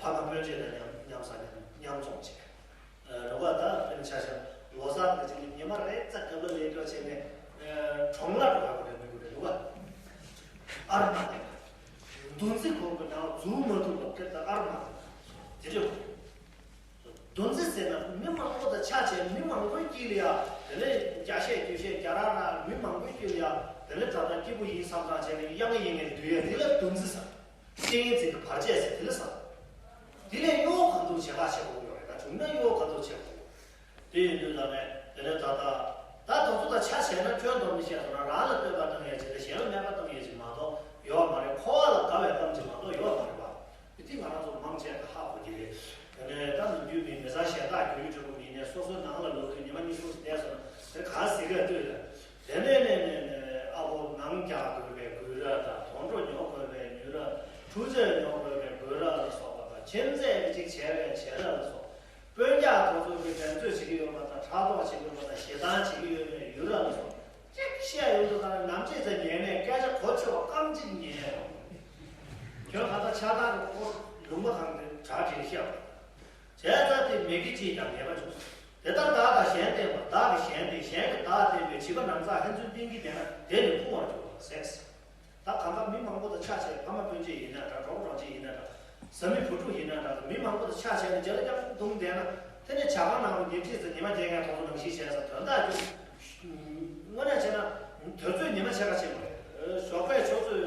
ཕ་མ་སྤུན་མཆེད་དང་མཉམ་མཉམ་ཟ་མཉམ་མཉམ་འཛོམས་བྱས། རོགས་པ་དང་དཔེར་ན་ཆ་བཞག་ལོ་གསར་དང་ཅིག་ཉི་མ་རེ་ཙམ་གབ་ལ་ལས་འགྲོ་བྱས་ནས། གྲོང་ལ་འགྲོ་བ་རེད་མི་དགོས་རེད་རོགས་པ། ཨར་མ་དེ། འདུ་འཛི་ཁོང་གི་ནང་འཛུལ་མ་ཐུབ་པ་དེ་ལྟ་ཨར་མ་དེ། དེ་རེད། འདུ་འཛི་ཟེར་ན་མི་མང་པོ་དང་ཆ་བྱས། མི་མང་པོའི་དཀྱིལ་ལ་ཡ། དེ་ནས་རྒྱ་བཤད་རྒྱུ་བཤད་རྒྱ་ར་ར་མི་མང་པོའི་དཀྱིལ་ལ་ཡ། དེ་ནས་ད་ལྟ་སྐྱིད་པོ་ཡིན་བསམ་བསམ་བྱས་ནས་གཡང་གཡེང་ནས་སྡོད་ཡ་དེ་ལ་འདུ་འཛི་ཟེར། རྐྱེན་ངན་འཛིན་པའི་བར་ཆད་ཟེར་དེ་ལ་ཟེར། དེ་ལས་གཡོ་བ་གང་ཐུབ་བྱེད་ཁག་ཆེ་བོ་ཡོད་རེད། ད་བྱུང་ན་གཡོ་བ་གང་ཐུབ་བྱེད་དགོས། དེ་ཡིན་དུས་ད་ནས་དེ་ནས་ད་ལྟ་ད་དེ་ཚོ་དང་ཆ་བྱས་ན། ཁྱོན་བསྡོམས་ནས་བཤད་སོང་ན། རང་ལ་བསྟོད་པ་བཏང་ཡས་ཅིག་དང་གཞན་ལ་སྨད་པ་བཏང་ཡས་ཅིག་མ་གཏོགས་ཡོད་མ་རེད། འཁོར་བ་ལ་དགའ་བའི་གཏམ་ཅིག་མ་གཏོགས་ཡོད་མ་རེད་པ། དེ་ང་རང་ཚོ་མང་ཆེ་བ་ཧ་གོ་གི་རེད། དེ་ནས་ད་ནམ་རྒྱུན་མི་མི་ཚང་གཞན་དག་རྒྱུ་ཡུལ་གྲོགས་པོ་མིན་ནས་སོ་སོའི་ནང་ལ་ལོག་དུས་ཉི་མ་གཉིས་གསུམ་བསྡད་སོང་ན། དེ་ག་ཟེར་གི་ལྟོས་ལ། དེ་ནས་ནས་ནས་ནས་ཨ་ཕོ་ནང་རྒྱག་དགོས་པའི་དགོས་ར་དང་། དོན་གྲུབ་ཉོ་དགོས་པའི་ཉོ་ར། འཕྲུལ་ཆས་ཉོ་དགོས་པའི་དགོས་ར་ལ་སོགས་པ་དང་། ཁྱིམ་མཚེས་ཀྱི་ཅིག་བྱས་པའི་བྱས་ར་ལ་སོགས། སྤུན་ཀྱག་དེ་ཚོ་གིས་འགྲན་རྩོད་བྱེད་ཀྱི་ཡོད་པ་དང་། ཕྲག་དོག་བྱེད་ཀྱི་ཡོད་པ་དང་། ཞེ་སྡང་བྱེད་ཀྱི་ཡོད་པའི་ཡུལ་ར་ལ་སོགས། གཅིག་བཤད་ཡོང་དུས་ད་ནམ་ཅིག་ཙམ་ཉན་ནས་སྐད་ཆ་གོ་ཆོད་པ་རྐང་གཅིག་ཉན་ཡོང་། ཁྱོད་ད་ལྟ་ཆགས་སྡང་གི་ཁོག་ལུང་པ་གང་དེ་གྲ་སྒྲིག་བཤད་པ། བྱས་ཙང་དེ་མི་དགེ་ཅིས་ཀྱང་ངེས་པར་འབྱུང་། དེ་ལྟར་བདག་དང་གཞན་བསྟེན་པ། བདག་གིས་གཞན་བསྟེན། གཞན་གྱིས་བདག་བསྟེན་པས། བྱིས་པ་ནམ་བསགས་ཕན་ཚུན་བསྟེན་གྱི་བསྡད་ན། དེ་ནི་ཕུང་བར་འགྱུར་བར་ཟད། ད་གང་ག་མི་མང་པོ་དང་ཆ་བྱས། ཕ་མ་སྤུན་མཆེད་ཡིན་ན་འདྲ། གྲོགས་པོ་གྲོགས་མཆེད་ཡིན་ན་འདྲ། བཟའ་མི་བུ་ཕྲུག་ཡིན་ན་འདྲ། མི་མང་པོ་དང་ཆ་བྱས་ནས་རྒྱབ་ལ་རྒྱབ་བརྡུངས་བསྡད་ན། དེ་ནས་ཇ་ཁང་ནང་དུ་ཉིན་གཅིག་ཙམ་ཉི་མ་བརྒྱད་ངས་ཐོག་ཐོག་ནང་བཞིན་བྱས་ཙང་དོན་དག་རྒྱུ། དངོས་གནས་བྱས་ན་དུས་ཚོད་ཉི་མ་ཕྱེད་ཀ་ཕྱིན་པ་རེད། ཞོགས་པའི་ཆུ་ཚོད་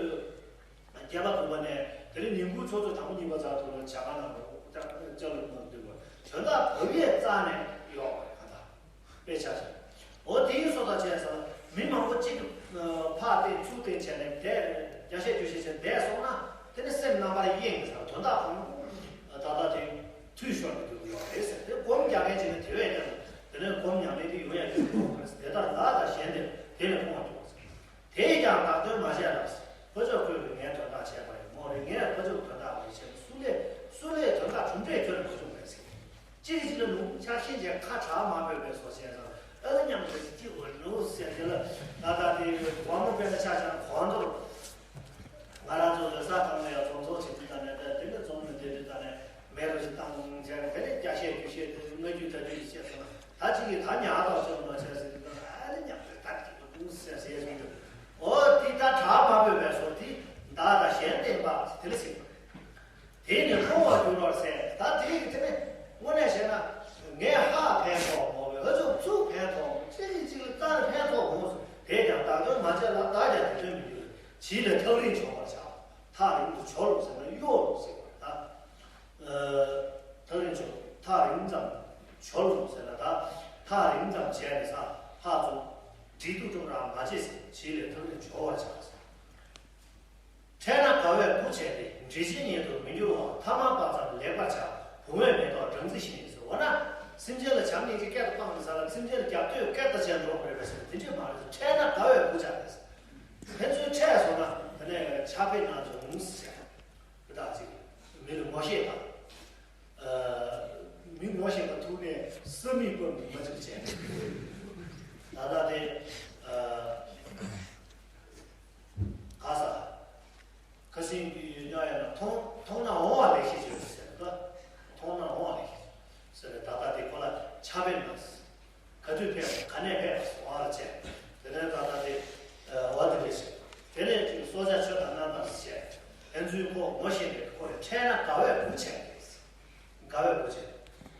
བརྒྱད་པ་དགུ་པ་ནས་དེ་རིང་ཉིན་གུང་ཆུ་ཚོད་དང་པོ་གཉིས་པ་ཙམ་དུ་ལ་ཇ་ཁང་ནང་དུ་ཅ་ལག་མ་འདུག་པ། དོན་དག་བབ་ཡས་རྩ་ནས་ཡོད་པ་རེད། གང་ལྟར་དཔེ་ཆ་ཞིག་འོ་དེ་ཡིན་སོང་ཙང་བྱས་ཙང་མི་མང་པོ་གཅིག་ཕར་བསྟེན་ཚུར་བསྟེན་བྱས་ནས་བསྡད། རྒྱ་བཤད་རྒྱུ་བཤད་བྱས་བསྡད་སོང་ན། དེ་ནི་སེམས་རྣམ་པར་གཡེང་གི་ཟེར། དོན་དག་གང་ད་ལྟ་དེ་འཐུས་ཤོར་ནས་འདུག་ཡོད་རེད་ཟེར། དེ་སྒོམ་རྒྱག་མཁན་ཅིག་ནི་དེ་བས་ཀྱང་དེ་ནས་སྒོམ་ཉམས་ལེན་དེ་ཡོང་ཡ་ཡོད་ཀྱི་རེད། དེ་ལྟར་བདག་དང་གཞན་བསྟེན། དེ་ནི་ཕུང་བར་འགྱུར་བ་ཟེར། དེས་ཀྱང་བདག་དོན་མ་བྱས་ལ། ལྷོ་ཕྱོགས་ཁོས་ཀྱང་ངའི་དོན་དག་བྱས་པ་ཡིན་མོ་རེད། ངས་ལྷོ་ཕྱོགས་དོན་དག་མ་བྱས་ན་སུ་ལས་སུ་ལས་དོན་དག་གྲུབ་འབྲས་ཁྱོན་ནས་མ་བྱུང་བས་ཟེར། གཅིག་གིས་གཅིག་ལ་ནུབ་ཆགས་ཤིང་བྱས། ཁ་གྲག་མ་ཕོད་པའི་བཟོ་བྱས་ཙང་། ཨ་ལ་མཉམ་དུ་སྐྱིད་པོ་ནུབ་ཟེར་དེ་ལ། ད་ལྟ་དེ་བ་མོ་དཔེར་ན་ཆ་བཞག་ན་གོང་མཐོར། ང་རང་ཚོ་ལོ་གསར་སྒང་ལ་ཡང་འཛོམས་འཛོམས་བྱེད་དུས་ད་ནས། ད་དེ་ནས་འཛོམས་ནས་བསྡད་དུས་ད་ནས་མེ་རོ་ཞིག་བཏང་བྱས། དེ་ནས་རྒྱ་བཤད་རྒྱུ་བཤད་དེ་སྔ་རྒྱུད་ད་རྒྱུད་ཀྱི་བཤད་སོང་ན། ད་གཅིག་གིས་ད་ཉག་ཐོག་ཅིག་མ་བྱས་ཟེར་དུས་ད། ཨ་ལ་མཉམ་དུ་ད་སྐྱིད་པོ་ནུབ་ཟེར་ཟེར་གསུངས་དུས། འོ་དེ་ད་གྲགས་མ་ཕོད་པའི་བཟོ་དེ། བདག་དང་གཞན་བསྟེན་པ་དེ་ལ་ཟེར་བ་རེད། དེ་ནི་ཕུང་བར་འགྱུར་བར་ཟད། ད་དེ་རིང་གི་དེ་ནི་དངོས་གནས་བཤད་ན། ངས་ཧ་ཕན་ཐོགས་མོ་བས། ཧ་ཅུང་ཚུགས་ཕན་ཐོགས་མོ། གཅིག་གིས་གཅིག་ལ་རྩ་ནས་ཕན་ཐོགས་མོ་ཟེར། དེས་ཀྱང་བདག་དོན་མ་བྱས་ལ། བདག་ཀྱང་དེ་དོན་མི་འགྱུར། བྱིས་པས་ཐག་རིང་བྱོལ་བར་བྱ། ཐག་རིང་དུ་བྱོལ་ཟེར་ན་གཡོལ་ཟེར་བ་རེད་ད། ཐག་རིང་བྱོལ། ཐག་རིང་ཙམ་བྱོལ་ཟེར་ན་ད། ཐག་རིང་ཙམ་བྱས་ནས་ས་ལྷག་ཙམ་འདྲིས་སྡུག་ཀྲུང་རང་མ་བྱེད་ཟེར། བྱིས་པས་ཐག་རིང་བྱོལ་བར་བྱ་ཟེར། འཕྲད་ན་དགའ་བས་མགུ་བྱས་ཏེ། འདྲིས་ཆེན་ཉིད་དུ་མི་འགྱུར་བ། ཐ་མལ་པ་ཙམ་ལེགས་པར་བྱ། བུང་བས་མེ་ཏོག་སྦྲང་རྩི་བཞིན་ཟེར། འོ་ན་སེམས་ཅན་ལ་བྱམས་སྙིང་རྗེ་སྐད་དུ་སྤངས་ནས་ས་ལ་སེམས་ཅན་ལ་རྒྱབ་གཏོད་སྐད་བརྡ་བྱས་འགྲོ་དགོས་རེད་པས་ཟེར། དེ་འདྲས་མ་རེད། འཕྲད་ན་དགའ་བས་མགུ་བྱ་སྟེ། ཕན་ཚུན་འཕྲད་སོང་ན་དེ་ནས་ཕྱག་དཔེ་ནང་དུ་འོང་ཟེར། དེ་དག་ཅིག་མི་ལ་ངོ་ཤེས་དང་། མི་ངོ་ཤེས་པ་ཐུག་ནས་ས་མིག་པ་མི་མ་ཅིག་བྱས། ད་ལྟ་དེ་ག་ས་ཁ་སང་གི་ཡོད་ཉག་ཡ། ཁ་ཕེབས་ན། ག་དུས་ཕེབས་ག་ནས་ཕེབས་ཟེར་བ་ལ་བྱས། དེ་ནས་ད་ལྟ་དེ་བ་དེ་རེད་ཟེར། དེ་ནས་ཅིག་སྲོག་ཆགས་ཆོས་དང་རྣམ་པར་བཤད། ཕན་ཚུན་ཁོ་ངོ་ཤེས་པའི་ཁོ་ལ་འཕྲད་ན་དགའ་བས་སྒུག་བྱས་རེད། དགའ་བས་སྒུག་བྱས།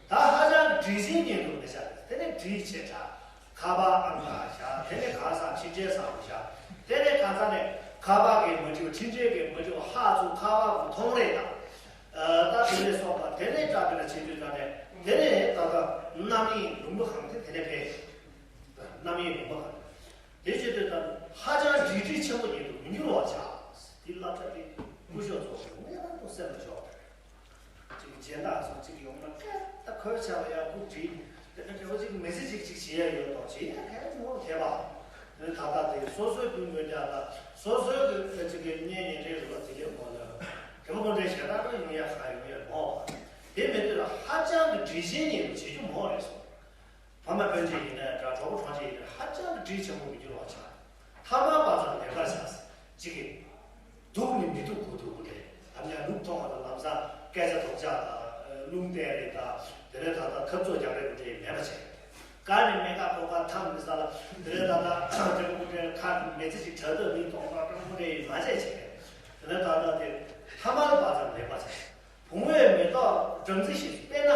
ད་ཧ་ཅང་གི་འདྲིས་ཆེན་ཉིད་དུ་མི་བྱ། དེ་ནས་འདྲིས་ཆེ་དྲགས། ཁ་པར་ཨང་གྲངས་བཞག་དེ་ནས་གང་ཟག་ཕྱི་འབྲེལ་བཟང་པོ་བཞག་དེ་ནས་གང་ཟག་ནས་ཁ་པར་གྱིས་མ་འགྲིག་ཕྱི་འབྲེལ་གྱིས་མ་འགྲིག་ཧ་ཚུགས་ཁ་པར་གྱི་མཐོང་རེས་དང་། ད་དེ་ལས་སོགས་པ་དེ་ནས་སྐྲག་གི་ན་བྱེད་དུས་ད་ནས་དེ་ནས་ད་ལྟ་རྣམ་གཡེང་ལུང་པ་གང་དེ་དེ་ནས་ཕེབས། རྣམ་གཡེང་ལུང་པ་གང་དེ་བྱེད་དུས་ད་ཧ་ཅང་འདྲིས་འདྲིས་ཆེན་པོ་ཉིད་དུ་མི་འགྱུར་བར་བྱ། དེ་བསླབ་བྱ་དེ་སྐུ་ཞབས་ཚོ་གནས་སྟངས་དུ་སེམས་ལ་འཇོག་གཅིག་གི་སྦྱིན་བདག་སོགས་གཅིག་ཡོང་ན་སྐད་ད་ཁོའི་ཆ་ལ་ཡང་སྐུ་བྲིས་དེ་ནས་དེ་བ་གཅིག་མི་ཚེ་གཅིག་གཅིག་བྱེད་ཡ་ཡོད་དོ་བྱེད་ཡ་གལ་མོ་དེ་བ། དེ་ནས་ད་ལྟ་དེ་སོ་སོའི་སྤུན་དགོན་རྒྱག་ད་སོ་སོའི་གི་གཅིག་གི་གཉེན་ཉེ་འབྲེལ་རུ་བ་དེ་གའི་མོ་ལ་དེ་མོ་དགོན་འབྲེལ་ཞེ་དྲག་རུ་ཡོང་ཡ་ག་ཡོང་ཡ་མོ་བ། དེ་མེད་དུས་ལ་ཧ་ཅང་གི་འདྲིས་ཆེན་ཉིད་དུ་བྱེད་རྒྱུ་མོ་རེད་སོ། ཕ་མ་སྤུན་མཆེད་ཡིན་ན་འདྲ་གྲོགས་པོ་གྲོགས་མཆེད་ཡིན་ན་ཧ་ཅང་གི་འདྲིས་ཆེན་པོ་མི་འགྱུར་བ་ཆགས། ཐ་མལ་པ་ཙམ་ལེན་པར་བྱ། གཅིག་གིས། སྡུག་ནི་མི་སྡུག་གོ་སྡུག་གོ་རེད། ཨ་མྱང་ལུག་མཐོང་བ་དང་ལམ་སང་སྐད་ཆ་དོག་ཆ་དང་རླུང་རྟའི་རེད་དང་དེ་ནས་ད་ལྟ་ཁབ་ཚོ་རྒྱག་རེས་ཀྱི་འདྲེས་མེད་པ་བྱས། དཀར་ནི་མེ་དཀར་ཁོག་དཀར་ཐང་མི་ས་ལ་དེ་ནས་ད་ལྟ་དེ་ནས་དཀར་ནི་མེ་ཚེ་ཅིག་གྲ་ཏོ་མི་མཐོང་བ་ཀྲང་མོ་རེ་མ་བྱས་བྱས། དེ་ནས་ད་ལྟ་དེ་ཐ་མལ་པ་ཙམ་ལེན་པར་བྱ། བུང་བའི་མེ་ཏོག་སྦྲང་རྩི་ཞིག་དཔེར་ན།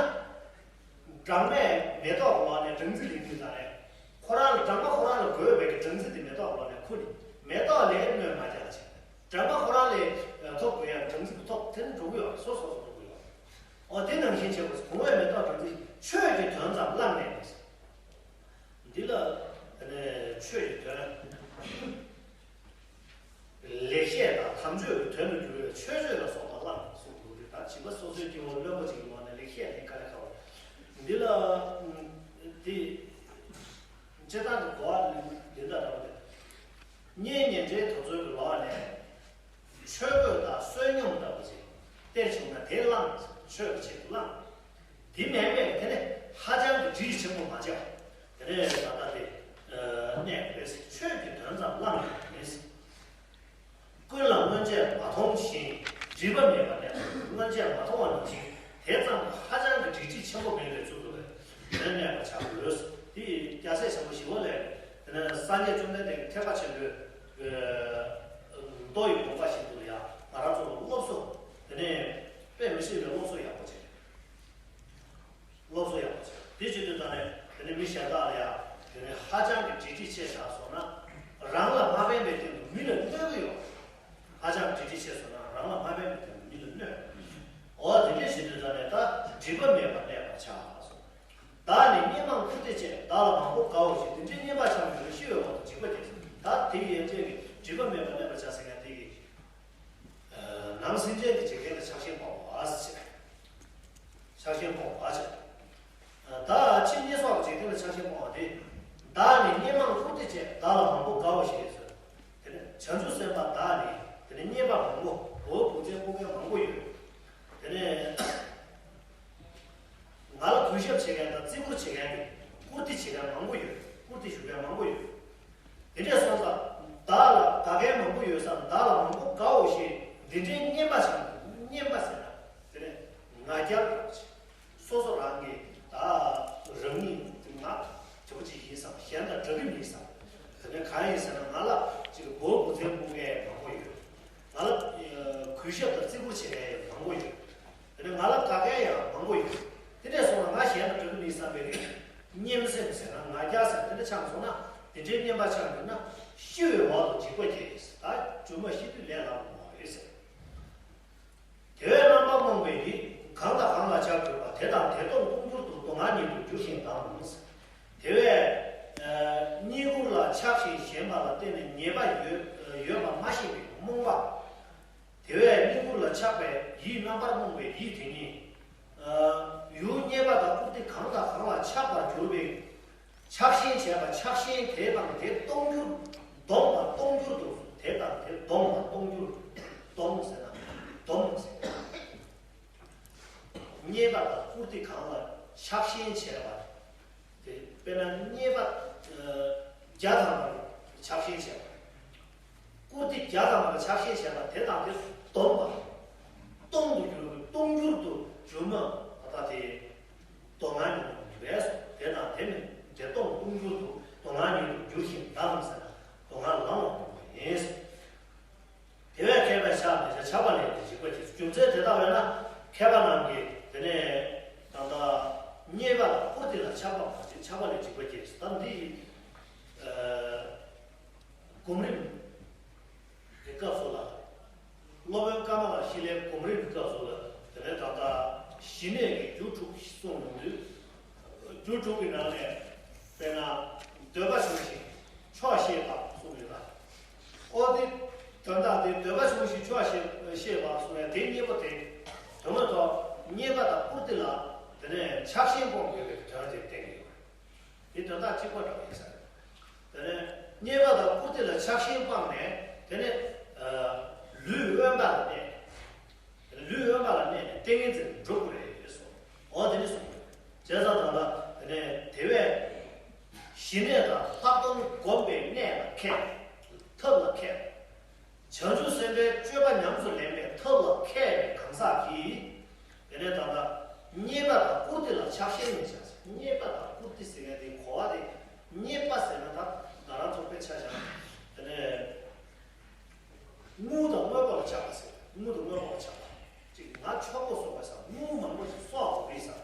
སྦྲང་མས་མེ་ཏོག་ལོག་ནས་སྦྲང་རྩི་ལེན་དུས་ད་རེད། ཁོ་རང་ལ་སྦྲང་མ་ཁོ་རང་ལ་དགོས་པའི་སྦྲང་རྩི་དེ་མེ་ཏོག་ལོག་ནས་ཁུར་ནས་མེ་ཏོག་ལས་གནོད་མ་རྒྱག་ཅིང་། སྦྲང་མ་ཁོ་རང་ལས་ཐོབ་དགོས་ཡ་སྦྲང་རྩི་དེ་ཐོབ་དེ་ནི་འགྲོ་གི་ཡོད་སོ་སོ་སོ་འགྲོ་གི་ཡོད། འོ་དེ་ནང་བཞིན་བྱས་པ་བུང་བའི་མེ་ཏོག་སྦྲང་རྩི་ཆོས་ཀྱི་དོན་ཙམ་བླངས་ནས། འདི་ལ་དེ་ནས་ཆོས་ཀྱི་དོན། ལེགས་བཤད་དང་དམ་ཆོས་ཀྱི་དོན་དུ་གྱུར་བའི་མཆོད་བརྗོད་ལ་སོགས་པ་བླངས་གསུངས་འདུག་སྟེ། ད་བྱིས་པ་སོ་སོའི་སྐྱེ་བོ་བླུན་པོ་ཅིག་གི་ངོས་ནས་ལེགས་བཤད་དེ་དཀའ་ལས་ཁག་པོ། འདི་ལ་དེ་སྤྱིར་བཏང་གི་གོ་བ་འདི་འདྲ་འདྲ་བོ་རེད། གཉེན་ཉེ་འབྲེལ་དེ་ཚོའི་ལོགས་ནས་ཆོས་གོས་དང་བསོད་སྙོམས་ལྟ་བུ་ཅིག་སྟེར་བྱུང་ན་དེ་བླངས། ཆོས་ཀྱི་ཆེད་དུ་བླངས། དེ་མེད་པས་དེ་ནི་ཧ་ཅང་གི་འདྲིས་ཆེན་པོ་མ་བྱས། དེ་ནས་ད་ལྟ་དེ་གནས་པས་ཆོས་ཀྱི་དོན་ཙམ་བླངས་ཡོད་མེད། ཀུན་ལ་སྔོན་ཆད་མ་མཐོང་བཞིན། སྒྲིབ་པ་མེད་པར་གནས་པ། སྔོན་ཆད་མ་མཐོང་བ་ནང་བཞིན་དེ་ཙམ་ཧ་ཅང་གི་འདྲིས་འདྲིས་ཆེན་པོ་མེད་པའི་ཚུལ་དུ་དེ་ནས་གནས་པར་བྱ་དགོས། དེ་རྒྱལ་སྲས་ཆེན་པོ་ཞི་བ་ལྷས་དེ་ནས་སངས་རྒྱས་བཅོམ་ལྡན་འདས་ཀྱི་ཐེག་པ་ཆེན་པོའི་མདོ་ཡི་དགོངས་པ་བཞིན་དུ་ཡང་ང་རང་ཚོ་ལ་སློབ་གསོ་དེ་ནས་དཔེ་མི་སྲིད་པའི་སློབ་གསོ་ཡག་པོ་བྱས། སློབ་གསོ་ཡག་པོ་བྱས། དེ་བྱེད་དུས་ད་ནས་དེ་ནས་མི་གཞན་དག་ལ་ཡང་དེ་ནས་ཧ་ཅང་གི་འདྲིས་འདྲིས་ཆེ་ཆགས་སོང་ན་རང་ལ་མ་ཕན་པའི་སྟེང་དུ་མི་ལ་གནོད་ཀྱི་ཡོད། ཧ་ཅང་འདྲིས་འདྲིས་ཆེ་སོང་ན་རང་ལ་མ་ཕན་པའི་སྟེང་དུ་མི་ལ་གནོད། འོ་དེ་འདྲས་བྱེད་དུས་ད་ནས་ད་སྒྲིབ་པ་མེད་པར་གནས་པར་བྱ་སོང་། བདག་ནི་གཉེན་མང་བཀུར་སྟི་བྱེད། བདག་ལ་མང་པོ་དགའ་བ་ཞིག་འདི་འདྲའི་གཉེན་པ་ཆགས་ཡོད་ན་ཤི་བའི་བར་དུ་འཇིགས་པ་སྐྱེ། ད་དེ་ཡན་ཆད་ཀྱི་སྒྲིབ་པ་མེད་པར་གནས་པར་བྱ་ཟེར་མཁན་དེ་གི། ནང་སེམས་ཅན་གྱི་འཇིག་རྟེན་ལ་ཆགས་ཞེན་སྤོང་བ་ཞེས། ཆགས་ཞེན་སྤོང་བ་ཞེས། ད་ཕྱི་གཉེན་སོགས་ཀྱི་འཇིག་རྟེན་ལ་ཆགས་ཞེན་སྤོང་བ་དེ། བདག་ནི་གཉེན་མང་བཀུར་སྟི་བྱེད། བདག་ལ་མང་པོ་དགའ་བ་ཞེས་ཟེར། དེ་ནས་བྱང་ཆུབ་སེམས་དཔའ་བདག་ནི་དེ་ནས་གཉེན་པ་མང་པོ་བུ་བུ་བཙན་བུ་རྒན་མང་པོ་ཡོད། དེ་ནས། ང་ལ་གུས་ཞབས་བྱེད་མཁན་དང་བརྩི་བཀུར་བྱེད་མཁན་གྱི་བཀུར་སྟི་བྱེད་མཁན་མང་པོ་ཡོད། བཀུར་སྟི་ཞུ་མཁན་མང་པོ་ཡོད། དེ་འདྲས་སོང་ཙང་། བདག་ལ་དགའ་མཁན་མང་པོ་ཡོད་ཙང་བདག་ལ་མང་པོ་དགའ་འོ་ཞེས་འདི་འདྲའི་གཉེན་པ་ཆགས་འདུག་གཉེན་པ་ཟེར་ན་དེ་ནས་ང་རྒྱལ་རེད། སོ་སོ་རང་གི་ད་རང་ཉིད་ང་དྲག་པོ་ཅིག་ཡིན་བསམ། གཞན་དང་འདྲ་གི་མིན་བསམ། དེ་ནས་གང་ཡིན་ཟེར་ན་ང་ལ་ཅིག་བུ་བུ་བཙན་བུ་རྒན་མང་པོ་ཡོད། ང་ལ་གུས་ཞབས་དང་བརྩི་བཀུར་བྱེད་མཁན་མང་པོ་ཡོད། དེ་ནས་ང་ལ་དགའ་མཁན་ཡང་མང་པོ་ཡོད། དེ་འདྲས་སོང་ན་ང་གཞན་དང་འདྲ་གི་མིན་བསམ་པའི་གཉེན་སེམས་ཟེར་ན་ང་རྒྱལ་སེམས་དེ་འདྲ་ཆགས་སོང་ན་དེ་འདྲའི་གཉེན་པ་ཆགས་འདུག་ན་ཤི་བའི་བར་དུ་འཇིགས་པ་སྐྱེ། ད་སྒྱུ་མ་ཤི་དུས་ལས་སླ་པོ་མ་རེད་ཟེར། དེ་བས་རྣམ་པར་རྨོངས་པའི་ཡིད། གང་དང་གང་ལ་ཆགས་གྱུར་པ། དེ་དང་དེ་སྟོང་སྟོང་འགྱུར་དུ་སྡུག་བསྔལ་ཉིད་དུ་འགྱུར་ཞིང་སྡང་ངོ་། དེ་བས། རྙེད་བཀུར་ལ་ཆགས་ཤིང་ཞེན་པ་ལ་བརྟེན་ནས་ཉེས་པ་ཡོད་ཡོད་པ་མ་ཤེས་པའི་རྨོངས་པ། དེ་བས་རྙེད་བཀུར་ལ་ཆགས་པའི་ཡིད། རྣམ་པར་རྨོངས་པའི་ཡིད་དེ་ཉིད། ཡུལ་རྙེད་པ་དང་བཀུར་སྟི་གང་དང་གང་ལ་ཆགས་པར་གྱུར་པའི། ཆགས་ཞེན་བྱས་པ་ཆགས་ཞེན་དེ་དང་དེ་སྟོང་འགྱུར། སྡོམ་པ་སྟོང་འགྱུར་དུ། དེ་དང་དེ་སྡོམ་པ་སྟོང་འགྱུར། སྡོམ་ཟེར་ན་སྡོམ་ཟེར། རྙེད་པ་དང་བཀུར་སྟི་གང་ལ་ཆགས་ཞེན་བྱས་པ། དེ་དཔེར་ན་རྙེད་པ་བརྒྱ་ཐམ་པར་ཆགས་ཞེན་བྱས་པ། བཀུར་སྟི་བརྒྱ་ཐམ་པར་ཆགས་ཞེན་བྱས་པ་དེ་དང་དེ་སྡོམ་པ། སྟོང་དུ་གྱུར་པའི་སྟོང་འགྱུར་དུ་སྒྱུ་མ་ད་དེ་སྡུག་བསྔལ་ཉིད་དུ་འབད་སོ། དེ་ ཆགས་པ་མ་བྱེད། ཆགས་པ་ལས་འཇིགས་པ་སྐྱེ། ད་འདི་ཡི་ཨ་སྒོམ་རིམ་གྱི་སྐབས་སུ་ལ། སློབ་དཔོན་ཀ་མ་ལ་ཤཱི་ལའི་སྒོམ་རིམ་གྱི་སྐབས་སུ་ལ། དེ་ནས་ད་ལྟ་ཞི་གནས་ཀྱི་རྒྱུ་དྲུག་གསུངས་ཡོང་དུས། རྒྱུ་དྲུག་གི་ནང་ནས་དཔེར་ན་འདོད་པ་ཆུང་ཞིང་ཆོག་ཤེས་པ་གསུངས་ཡོད་ལ། ཨོ་དེ་དོན་དག་དེ་འདོད་པ་ཆུང་ཞིང་ཆོག་ཤེས་ཤེས་པ་གསུངས་ཡ་དེ་གཉིས་པོ་དེ་དོན་དངོས་ཐོག་རྙེད་པ་དང་བཀུར་སྟི་ལ་དེ་ནས་ཆགས་ཞེན་སྤོང་དགོས་པའི་དོན་དེ་བསྟན་གྱི་ཡོད་རེད། དེ་དོན་དག་གཅིག་པ་འདྲ་བ་ཡིན་ས་རེད། དེ་ནས་རྙེད་པ་དང་བཀུར་སྟི་ལ་ཆགས་ཞེན་སྤངས་ནས། དེ་ནས་ཨ་ལུས་དབེན་པ་ལ་གནས། ལུས་དབེན་པ་ལ་གནས་ནས་ཏིང་ངེ་འཛིན་འགྲུབ་དགོས་རེད་གསུངས། འོ་དེ་ནི་གསུངས་པ་རེད། བྱས་ཙང་ད་ལྟ་དེ་ནས་དེ་བས་ཞི་གནས་དང་ལྷག་མཐོང་བསྒོམ་པའི་གནས་ལ་མཁས། ཐབས་ལ་མཁས། བྱང་ཆུབ་སེམས་དཔའི་སྤྱོད་པ་ཉམས་སུ་ལེན་པའི་ཐབས་ལ་མཁས་པའི་གང་ཟག་གིས། དེ་ནས་ད་ལྟ་རྙེད་པ་དང་བཀུར་སྟི་ལ་ཆགས་ཞེན་མེད་བྱ། རྙེད་པ་དང་བཀུར་སྟི་ཟེར་མཁན་དེ་གོ་བ་དེ། རྙེད་པ་ཟེར་ན་ད་ང་རང་ཚོ་དཔེ་ཆ་བཞག་ན། དེ་ནས། དངུལ་དང་དངོས་པོ་ལ་ཆགས་པ་ཟེར། དངུལ་དང་དངོས་པོ་ལ་ཆགས་པ། ཅིག་ང་ཆོག་པོ་བཟོ་དགོས་བསམ། དངུལ་མང་པོ་ཞིག་གསོག་དགོས་ཀྱི་བསམ།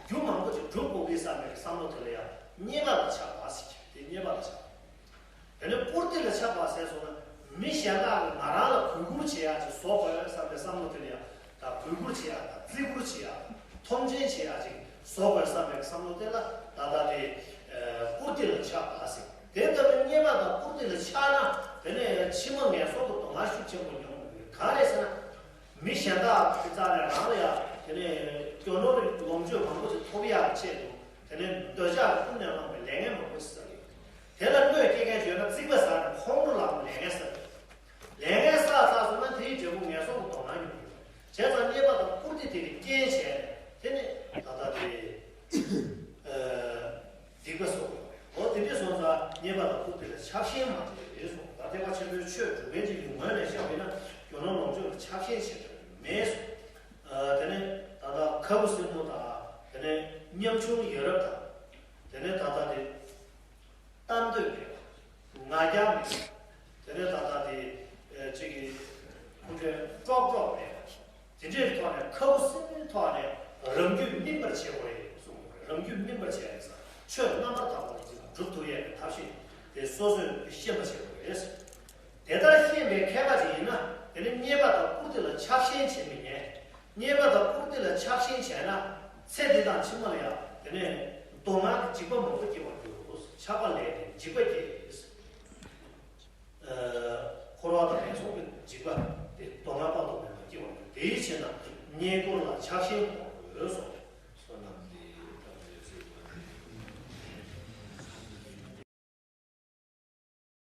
རྒྱུ་མང་པོ་ཞིག་སྒྲུབ་དགོས་ཀྱི་བསམ་པའི་བསམ་བློ་དེ་ལ་ཡང་རྙེད་པ་ལ་ཆགས་པ་ཟེར་གྱི། དེ་རྙེད་པ་ལ་ཆགས་པ། དེ་ནས་བཀུར་སྟི་ལ་ཆགས་པ་ཟེར་སོང་ན། མི་གཞན་དག་གིས་ང་རང་ལ་གུས་བཀུར་བྱེད་ཡག་ཅིག་བཟོ་དགོས་བསམ་པའི་བསམ་བློ་དེ་ལ་ཡང་། ད་གུས་བཀུར་བྱེད་ཡག་དང་བརྩི་བཀུར་བྱེད་ཡག་དང་མཐོང་ཆེན་བྱེད་ཡག་ཅིག་བཟོ་དགོས་བསམ་པའི་བསམ་བློ་དེ་ལ་ད་ལྟ་དེ་ཨ་བཀུར་སྟི་ལ་ཆགས་པ་ཟེར། དེ་ལྟ་བུའི་རྙེད་པ་དང་བཀུར་སྟི་ལ་ཆགས་ན། དེ་ནས་ཕྱི་མ་ངན་སོང་གི་སྡུག་བསྔལ་ཤུགས་ཆེན་པོ་མྱོང་དགོས། གང་རེད་ཟེར་ན། མི་གཞན་དག་གི་རྩ་ནས་རང་ལ་ཡང་དེ་ནས་རྒྱུ་ནོར་ལོངས་སྤྱོད་མང་པོ་ཞིག་ཐོབ་ཡག་གི་ཆེད་དུ། དེ་ནས་འདོད་ཆགས་ཀྱིས་ཀུན་ནས་བསླངས་པའི་ལས་ངན་མང་པོ་ཞིག་བསགས་ཡོད། དེ་ལ་གནོད་སྐྱེལ་མཁན་བྱས་ན་རྩིག་པ་ཟ་ནས་ཁོང་ཁྲོ་ལངས་པའི་ལས་ངན་བསགས་ཡོད། ལས་ངན་བསགས་ཚར་སོང་ན་དེའི་འབྲས་བུ་ངན་སོང་གི་སྡུག་བསྔལ་མྱོང་གི་ཡོད། བྱས་ཙང་རྙེད་པ་དང་བཀུར་སྟི་དེ་གི་རྐྱེན་བྱས་ནས། དེ་ནས་ད་ལྟ་དེ་ཨ་སྡིག་པ་གསོག་དགོས་པ་རེད། འོ་དེ་འདྲས་སོང་ཙང་རྙེད་པ་དང་བཀུར་སྟི་ལ་ཆགས་ཞེན་མ་བྱེད་པ་རེད་གསུངས། ད་ཐེག་པ་ཆེན་པོའི་ཆོས་སྒྲུབ་མཁན་ཅིག་གི་ངོས་ནས་བཤད་པ་ཡིན་ན། རྒྱུ་ནོར་ལོངས་སྤྱོད་ལ་ཆགས་ཞེན་བྱེད་ཐུབ་མེད་གསུངས། ཨ་དེ་ནས་ད་ལྟ་ཁ་ཁུ་སིམ་མེར་དང་། དེ་ནས་ཉམ་ཆུང་ཡ་རབས་དང་། དེ་ནས་ད་ལྟ་དེ་གཏམ་འདོད་མེད་པ། ང་རྒྱལ་མེད་པ། དེ་ནས་ད་ལྟ་དེ་ཨ་ཅིག་གི་ཁོང་ཁྲོ་ཀྲོག་ཀྲོག་མེད་པ། དེ་འདྲའི་ཐོག་ནས་ཁ་ཁུ་སིམ་མེར་ཐོག་ནས་རང་རྒྱུད་སྨིན་པར་བྱེད་དགོས་རེད་གསུངས་པ་རེད། རང་རྒྱུད་སྨིན་པར་བྱེད་ཡག་ས་ཆོས་རྣམ་པར་དག་པ་ཅིག་སྒྲུབ་ཐུབ་ཡག་གི་ཐབས་ཤེས་དེ་སོ་སོས་ཤེས་པ་བྱེད་དགོས་རེད། དེ་ལྟར་ཤེས་པའི་མཁས་པ་ཅིག་ཡིན་ན། དེ་ནི་རྙེད་པ་དང་བཀུར་སྟི་ལ་ཆགས་ཞེན་བྱེད་མི་ཉན། རྙེད་པ་དང་བཀུར་སྟི་ལ་ཆགས་ཞེན་བྱས་ན། ཚེ་འདི་དང་ཕྱི་མ་ལ་ཡང་དེ་ནས་སྡུག་བསྔལ་གྱི་འཇིགས་པ་མང་པོ་སྐྱེ་བར་འགྱུར། ཆགས་པ་ལས་ཏེ་འཇིགས་པ་སྐྱེ། ཨ་འཁོར་བ་དང་ངན་སོང་གི་འཇིགས་པ་དེ་སྡུག་བསྔལ་དཔག་ཏུ་མེད་པ་སྐྱེ་བར་འགྱུར། དེའི་ཕྱིར་ན་རྙེད་བཀུར་ལ་ཆགས་ཞེན་སྤོང་དགོས་གསུངས།